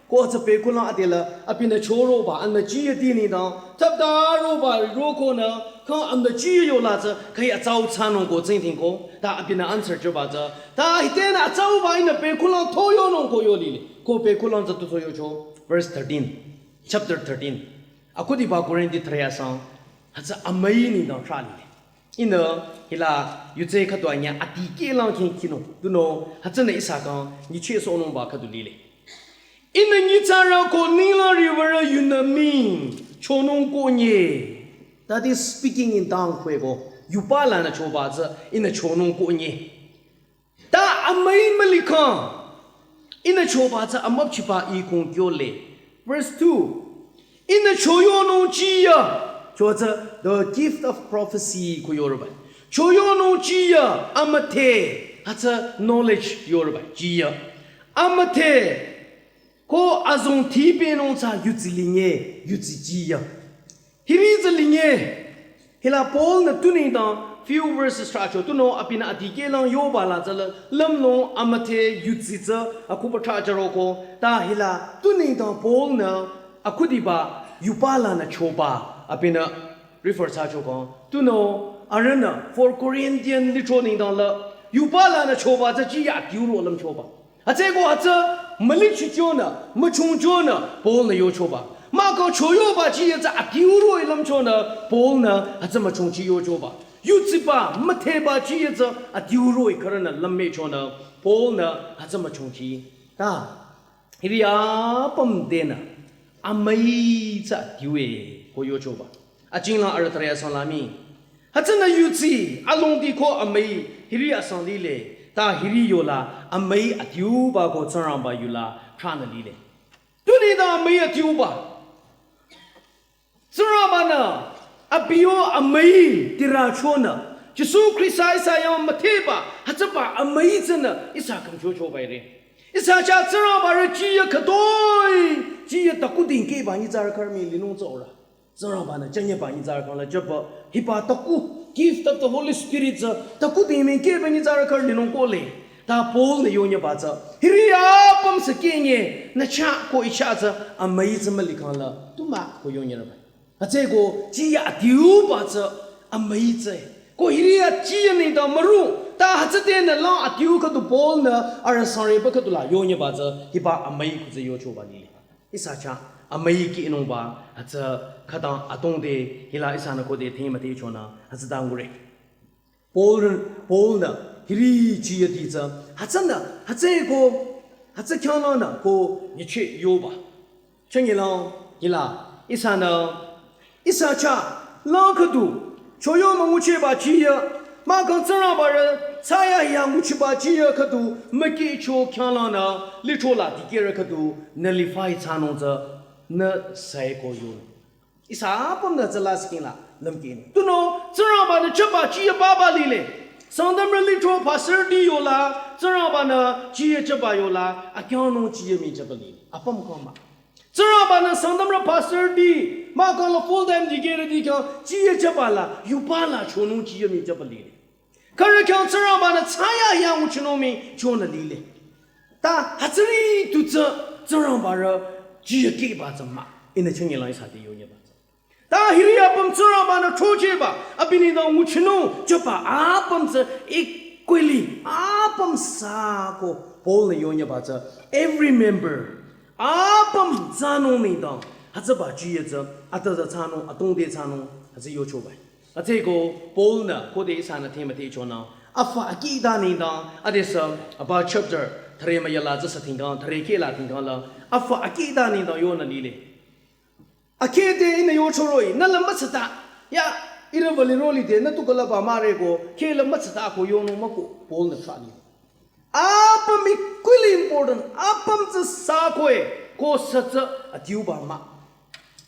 Ko tsü pekulang adela, abinü choroba, anü chiye dini dang, thapta roba rokonü, kang anü chiye yola tsü, khüi atsau thsanung ko tsingdhing ko, ta abinü answer choba tsü, ta hitenü atsauba ihnü pekulang toyonung ko yolile. Ko pekulang tsü tu toyocho. Verse thirteen. Chapter thirteen. Akhudiba Corinth thüre asang, hütsü amüi nengdang thralile. Ihnü hila yutse khüdu anyüh adikehlang khing khinung. Tunüo hütsünü ihsa kang nyichehsohnungba khüdu lile. Ihnü nyitsarü ko ninglang riwürü yunü ming chonung konye. That is speaking in tongue khue ko. Yuba lanü choba tsü ihnü chonung konye. Ta amüi mülikhang, Ihnü choba tsü amüpchiba i kong kyole. Verse two. Ihnü choyonung chiya. Cho tsü the gift of prophecy ko yoreba. Choyonung chiya amüthe. Hütsü knowledge yoreba. Chiya. Amüthe. Ko azong tipenung tsü yudsi linye. Yudsi chiya. Hiri tsü linye. Hila Paul-nü tunengdang few verses thracho tunüo abinü adikehlang yoba la tsüla lümlong amüthe yudsi tsü akhuba thrajaroko ta hila tunengdang Paul-nü akhudiba yuba lanü choba abinü refer thsacho kang tunüo arühnü four Corinthian lithro nengdang la yuba lanü choba tsü chiya adiuro lümchoba. Hütsüeko hütsü mülichichonü, müchungchonü, Paul-nü yochoba. Mahkhang choyoba chiya tsü adiuro-i lümchonü, Paul-nü hütsü müchungchi yochoba. Yutsiba, mütheba chiya tsü adiuro-i khürünü lümmehchonü, Paul-nü hütsü müchungchi. Ta, hiri apüm denü, amüi tsü adiue, ko yochoba. Achinglang arüh tarü asang lami. Hütsünü yudsi, alongdi ko amüi, hiri asang lile, ta hiri yola, amüi adiuba ko Tsingrangba yula, thranü lile. Tunida amüi adiuba. Tsingrangbanü, abiyo amüi, tirachonü. Jisu Khrista ihsa yang mütheba, hütsüba amüi tsünü, ihsa khümchochoba ire. Ihsa chah Tsingrangba rü chiya khütoi, chiya taku dingkehba nyitsarü khürü mii linung tsü ora. Tsingrangbanü chanyeba nyitsarü khyang la jüba hiba taku gift of the Holy Spirit tsü taku dingming kehba nyitsarü khürü linung kohle. Ta Paul-nü yonyeba tsü hiri apüm sü kenye nü chah ko i chah tsü amüi tsü mülikhang la tumah ko yonyereba. Hütsüeko chiya adiuba tsü amüi tsü. Ko hiri a chiya nengdang mürung ta hütsüdenü lang adiu khüdu Paul-nü arüh sangreba khüdu la yonyeba tsü hiba amüi khu tsü yochoba lile. Ihsa chah amüi kihnungba hütsü khütang atongde hila ihsanü khode themüthechonü hütsüta ngure. Paul, Paul-nü hiri chiyati tsü hütsünü hütsüeko hütsü khyanglanü ko nyicheh yoba. Chünyelang hila ihsanü ihsa chah lang khüdu choyo münguchehba chiya, mahkhang Tsingrangba rü thsayahiya nguchiba chiya khüdu mükehcho khyanglanü lithro la dikehrü khüdu nullify thsanung tsü nü saiko yo. Ihsa apümnü tsüla skin la lümkehni. Tunüo Tsingrangbanü jüba chiya papa lile. Sangtamrü lithro pastorti yola Tsingrangbanü chiya jüba yola akyangnung chiya mii jüba lile. Apüm kama. Tsingrangbanü Sangtamrü pastorti mahkhang la full time dikehrüti khyang chiya jüba la yuba la chonung chiya mii jüba lile. Khürü khyang Tsingrangbanü thsayahiya nguchinung mii chonü lile. Ta hütsüri tu tsü Tsingrangba rü chiya kehba tsü mah. Ihnü chünyelang ihsa te yonyeba tsü. Ta hiri apüm Tsingrangbanü throchehba abi nengdang nguchinung jüba apüm tsü equally apüm sako Paul-nü yonyeba tsü every member apüm thsanung nengdang hütsüba chiya tsü ata tsü thsanung atongde thsanung hütsü yochoba. Hütsüeko Paul-nü khode ihsanü themüthechonü afü akihda nengdang adesü aba chapter thüre müyala tsü sü thingkang thüre kheh la thingkang la afü akihda nengdang yonü lile. Akheh te ihnü yochoroh-i nü la mütsata. Ya, ihrü vali roli te nü tu kala ba mare ko kheh la mütsata ko yonung mah ko Paul-nü thali. Apüm equally important, apüm tsü sakoe ko sü tsü adiuba mah.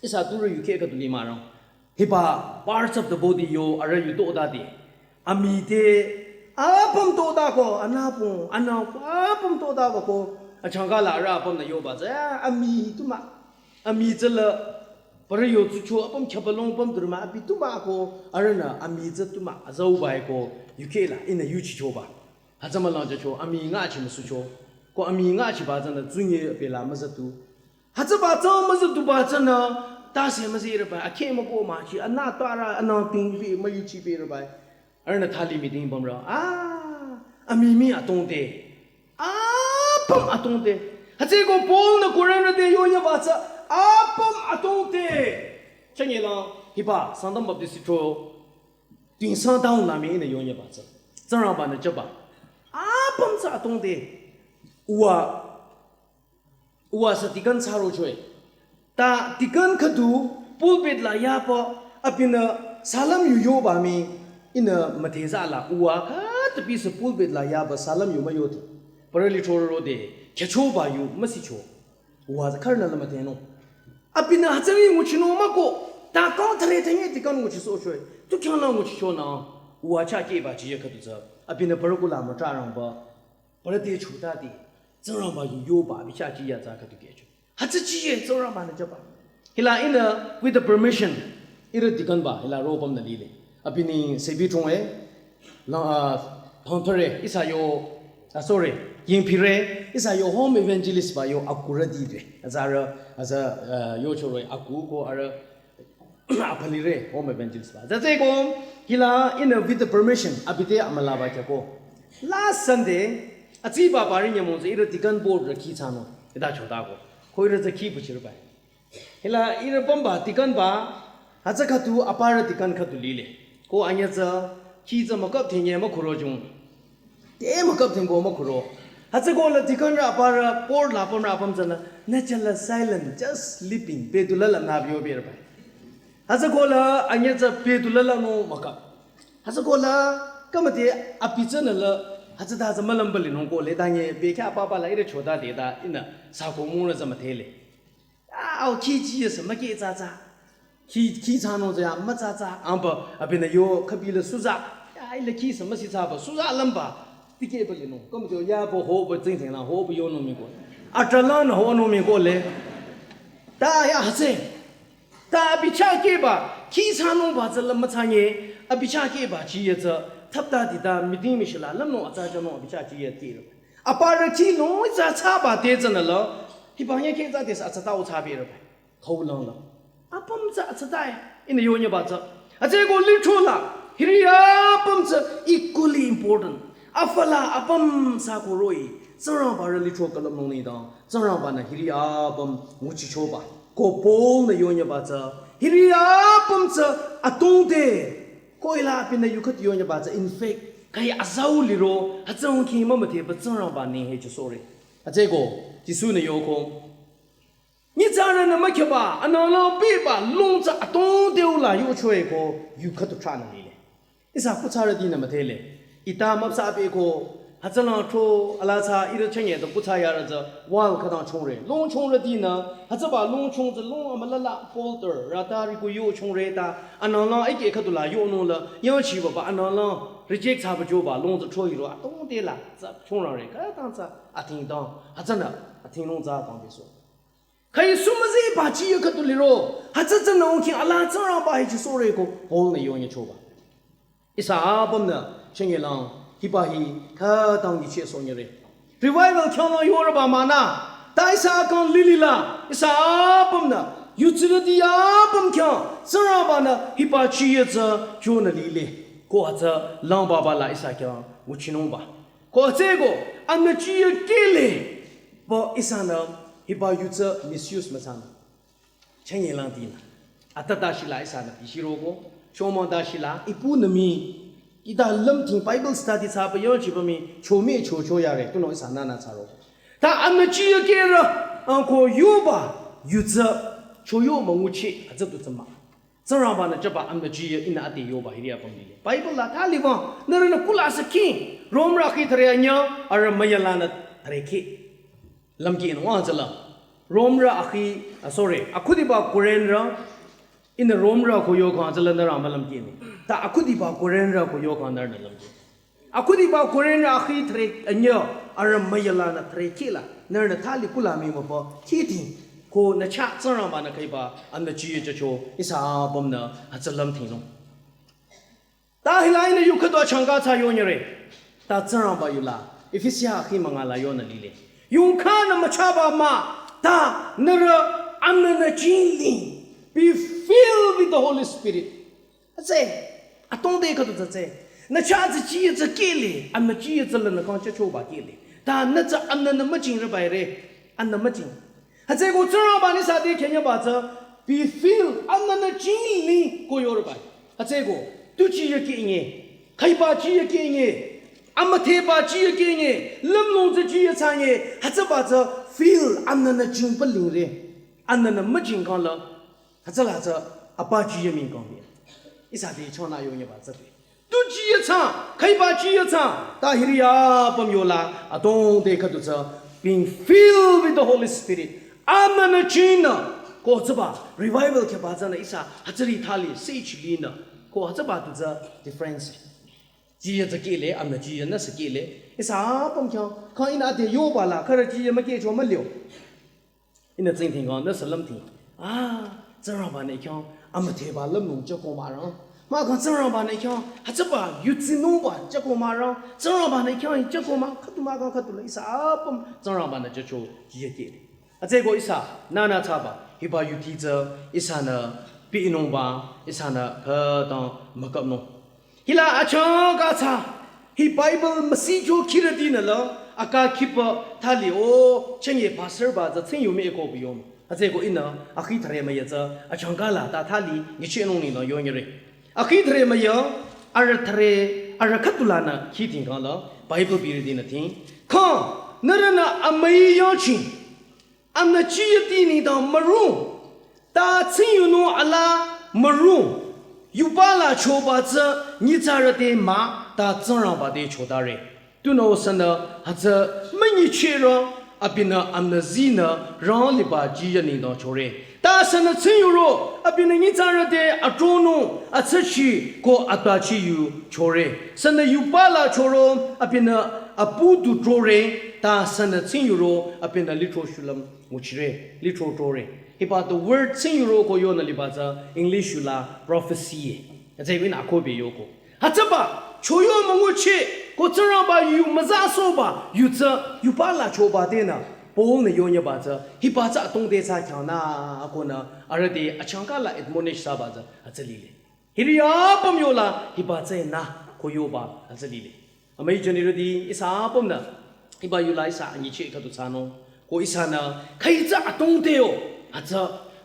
Ihsa turü yukheh khüdu li mürang. Hiba parts of the body yo arüh yu todade. Amii te apüm todako, anapung, anapung, apüm todaba ko achangka la arüh apümnü yoba tsü, ya, amii tu mah. Amii tsüla parü yo tsucho apüm khyapalong püm turü mah abi tu mah ko arühnü amii tsü tu mah azauba ko yukheh la ihnü yuchichoba. Hütsü mülang jücho amii ngachi müsucho. Ko amii ngachiba tsünü tsunye pela müzatu. Hütsüba tsü müzatuba tsünü tase müzireba akheh müko machi ana tara ana tingbi müyuchibereba. Arühnü thali meeting pümrü. Ah, amii mii atongde. Apüm atongde. Hütsüeko Paul-nü Korinrü te yonyeba tsü apüm atongde. Chünyelang hiba Sangtam Baptist Church tingsang town la mii ihnü yonyeba tsü Tsingrangbanü jüba apüm tsü atongde. Uwa, uwa sü deacon thsarochoe. Ta deacon khüdu pulpit la yaba abinü salam yu yoba mii ihnü müdheza la uwa khütabi sü pulpit la yaba salam yu müyoti. Parü lithro rode, kyachoba yu müsicho. Uwa tsü khürünü lümütenung. Abinü hütsüri nguchinung mah ko, ta kang thare thenge tikan nguchisohcho. Tu khyangla nguchichonü, uwa chah kehba chiye khüdu tsü. Abinü parü kula mütrarangba, parü te chotati, Tsingrangba yu yoba abi chah chiye tsü khüdu kehcho. Hütsü chiye Tsingrangbanü jüba. Hila ihnü, with the permission, ihrü tikanba, hila ro pümnü lile. Abinü sebi chungwe, la, ah, pangpere, ihsa yo, ah, sorry, yingpire, ihsa yo home evangelist ba yo akurüti dwe. Azarü, aza, ah, yochore aku ko arüh, apalire home evangelist ba. Tsütsüko, hila ihnü with the permission, abi te amüla ba kyako. Last Sunday, atsiba pari nyümong tsü ihrü tikan board rü khi thsanung, hita chotako. Ko ihrü tsü khi buchirba. Hila ihrü pümba tikanba, hütsü khüdu aparü tikan khüdu lile. Ko anyüh tsü, khi tsü mükap thinye mükhuro jung. Te mükap thingko mükhuro. Hütsüko la tikanrü aparü, board la pümrü apüm tsünü, nü chala silent, just sleeping, bedu lala nübü yo berba. Hütsüko la anyüh tsü bedu lala nung mükap. Hütsüko la, kümüde abi tsünü la, hütsüta tsü mülümba linung ko le, ta nye, bekhyah papa la ihrü chotade ta, ihnü, sako mürü tsü müdhele. Ah, au khi chiye sü mükeh tsatsa. Khi, khi thsanung tsü ya mütsatsa. Amba, abinü yo khübi la suza. Ya, ila khi sü müsi tsaba, suza lümba. Tikehba linung. Kümüde ya bo hoba tsingtsing la, hoba yonung miko. Atralanü honung miko le. Ta ya hütsü. Ta abi chah kehba, khi thsanungba tsü la mütsanye, abi chah kehba chiye tsü, thapta dita meeting mishila, lümnung atsa chanung abi chah chiye tiro. Aparü khi nung tsü tsaba te tsünü la, hiba nye keh tsü te sü atsata o tsabirü ba. Khaulang la. Apüm tsü atsata e, ihnü yonyeba tsü. Hütsüko lithro la, hiri apüm tsü equally important. Afü la apüm sako roh-i, Tsingrangba rü lithro külüpnung nengdang, Tsingrangbanü hiri apüm nguchichoba. Ko Paul-nü yonyeba tsü, hiri apüm tsü atongde, ko hila abinü yu khüdu yonyeba tsü, in fact, khüi azau liro, hütsü hung khi mümüdheba Tsingrangba neng hechisohre. Hütsüko, Jisu-nü yoko. Nyitsarünü mükheba, anüla biba, lung tsü atongdeu la yochoe ko, yu khüdu thranü lile. Ihsa kuthsarütinü müdhele. Ita müpsa beko, hütsüla thro, ala tsü ihrü chünye ta kuthsa yarü tsü, wall khütang chungre. Lung chungrütinü, hütsüba lung chung tsü lung amülala, polter, rata riku yo chungre ta, anüla ike khüdu la yonung la, yangchiba ba anüla, reject thsaba joba, lung tsü thro yiro, atongde la, tsü chungrangre, khütang tsü, athingtang, hütsünü, athinglung tsü kangbeso. Khüi sümüzeba chiye khüdu liro, hütsü tsünü ungking ala Tsingrangba hechisohre ko, Paul-nü yonyechoba. Ihsa apümnü, chengelang, hiba hi, khütang nyichehsohnyire. Revival khyanglang yorüba mah nü, ta ihsa akang lilila, ihsa apümnü, yutsirüti apüm khyang, Tsingrangbanü, hiba chiye tsü, chonü lile, ko hütsü, langbaba la ihsa khyang, nguchinungba. Ko hütsüko, anü chiye kehle, ba ihsanü, hiba yu tsü misuse müthsanü. Chengelangtinü. Atata shila ihsanü, ishiroko, chomang ta shila, ipunü mii, ita lümting Bible study thsaba yangchiba mii, chomii chocho yare, tunüo ihsanü nü thsaro. Ta anü chiye kehrü, anko yoba, yu tsü, choyo münguchi, hütsü tu tsü mah. Tsingrangbanü jüba amünü chiye ihnü ade yoba hiri apüm lile. Bible la thali wüng, nührünü kula sü khing, Romrü akhi thüre anyüh, arüh müyalanü thüre kheh. Lümkhinung wüng tsüla. Romrü akhi, ah, sorry, akhudiba Korinrü, ihnü Romrü ko yokhang tsüla nührü mülümkhinung. Ta akhudiba Korinrü ko yokhang nührünü lümkhi. Akhudiba Korinrü akhi thüre anyüh, arüh müyalanü thüre kheh la, nührünü thali kula mii mübü, kheh ting, ko nü chah Tsingrangbanü khüiba, amünü chiye jücho, ihsa apümnü, hütsü lümtinung. Ta hila ihnü yu khüdu achangka thsa yonyire, ta Tsingrangba yula, Efesia akhi münga la yonü lile. Yungkhanü müchaba mah, ta nührü amünü jingling, be filled with the Holy Spirit. Hütsü, atongde khüdu tsü tsü. Nü chah tsü chiye tsü kehle, amünü chiye tsü lanü kang chah choba kehle. Ta nü tsü amünü nü müjingre baire, anü müjing. Hütsüko Tsingrangbanü ihsa te khenyaba tsü, be filled, amünü nü jingling ko yore bai. Hütsüko, tu chiye kehnge, khüiba chiye kehnge, amüdheba chiye kehnge, lümlong tsü chiye thsange, hütsüba tsü filled, amünü nü jingba lingre, anü nü müjing kang la, hütsüla tsü apa chiye ming kang mi. Ihsa te chonü yonyeba tsü te. Tu jiyü thsa, khüiba jiyü thsa, ta hiri apüm yola, adrong te khüdu tsü, being filled with the Holy Spirit. Amünü chinü, ko tsüba, revival kheba tsünü ihsa, hütsüri thali, sechili nü, ko hütsüba tu tsü, difference. Jiyü tsü kile, amünü jiyü nü sü kile, ihsa apüm khyang, kha ihnü ade yoba la, khürü jiyü mükecho mülio. Ihnü tsingdhing kang nü salüm ting. Ah, Tsingrangba nü khyang, amüdheba lümlong jüko mah rang. Mahkhang Tsingrangba nü khyang, hütsüba yudsinungba jüko mah rang. Tsingrangba nü khyang jüko mah, khüdu mahkhang khüdu la ihsa apüm Tsingrangba nü jücho jiyü kile. Hütsüeko ihsa, nünü thsaba, hiba yuti tsü, ihsanü, pinungba, ihsanü, khütang, müküpnung. Hila achangka thsa, hi Bible müsicho khirütinü la, aka khipü thali o, chengye pastor ba tsü tsingyu me eko biyom. Hütsüeko ihnü, akhi thare müyü tsü, achangka la ta thali, nyichehnung ni nü yonyere. Akhi thare müyü, arüh thare, arüh khüdu lanü, khi tingkang la, Bible birütinü ting. Kha, nührünü amüi yaching, amünü jiyüti nengdang mürung, ta tsingyunung ala mürung, yuba la choba tsü nyitsarü te mah, ta Tsingrangba te chotare. Tunüo sünü hütsü münyichehro, abinü amünü zinü rang liba jiyü nengdang chore. Ta sünü tsingyuro, abinü nyitsarü te adronung, atsüchi ko atbachi yu chore. Sünü yuba la choro, abinü apu du drore, ta sünü tsingyuro, abinü litro shulüm nguchire, litro drore. Hiba the word tsingyuro ko yonü liba tsü English yu la prophecy. Hütsü ihnü akobe yoko. Hütsüba, choyo müngucheh, ko Tsingrangba yu müzasohba, yu tsü, yuba la choba tenü, Paul nü yonyeba tsü, hiba tsü adrong te thsa khyang nü, ko nü, arüh te achangka la admonish thsaba tsü, hütsü lile. Hiri apüm yola, hiba tsü nü, ko yoba, hütsü lile. Amüi jünirüti, ihsa apümnü, hiba yula ihsa anyicheh khüdu thsanung. Ko ihsanü, khüi tsü adrong te yo, hütsü.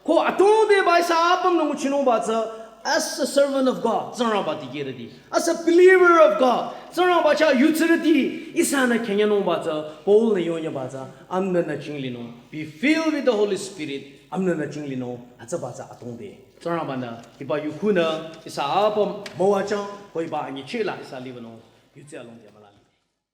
Ko adrong te ba ihsa apümnü nguchinungba tsü, as a servant of God, Tsingrangba dikehrüti. As a believer of God, Tsingrangba chah yutsürüti, ihsanü khenyanungba tsü, Paul nü yonyeba tsü, amünü nü jinglinung. Be filled with the Holy Spirit, amünü nü jinglinung, hütsüba tsü adrong te. Tsingrangba nü, hiba yu khunü, ihsa apüm müwajang, ko hiba anyicheh la ihsa libanung, yutsi along te mülali.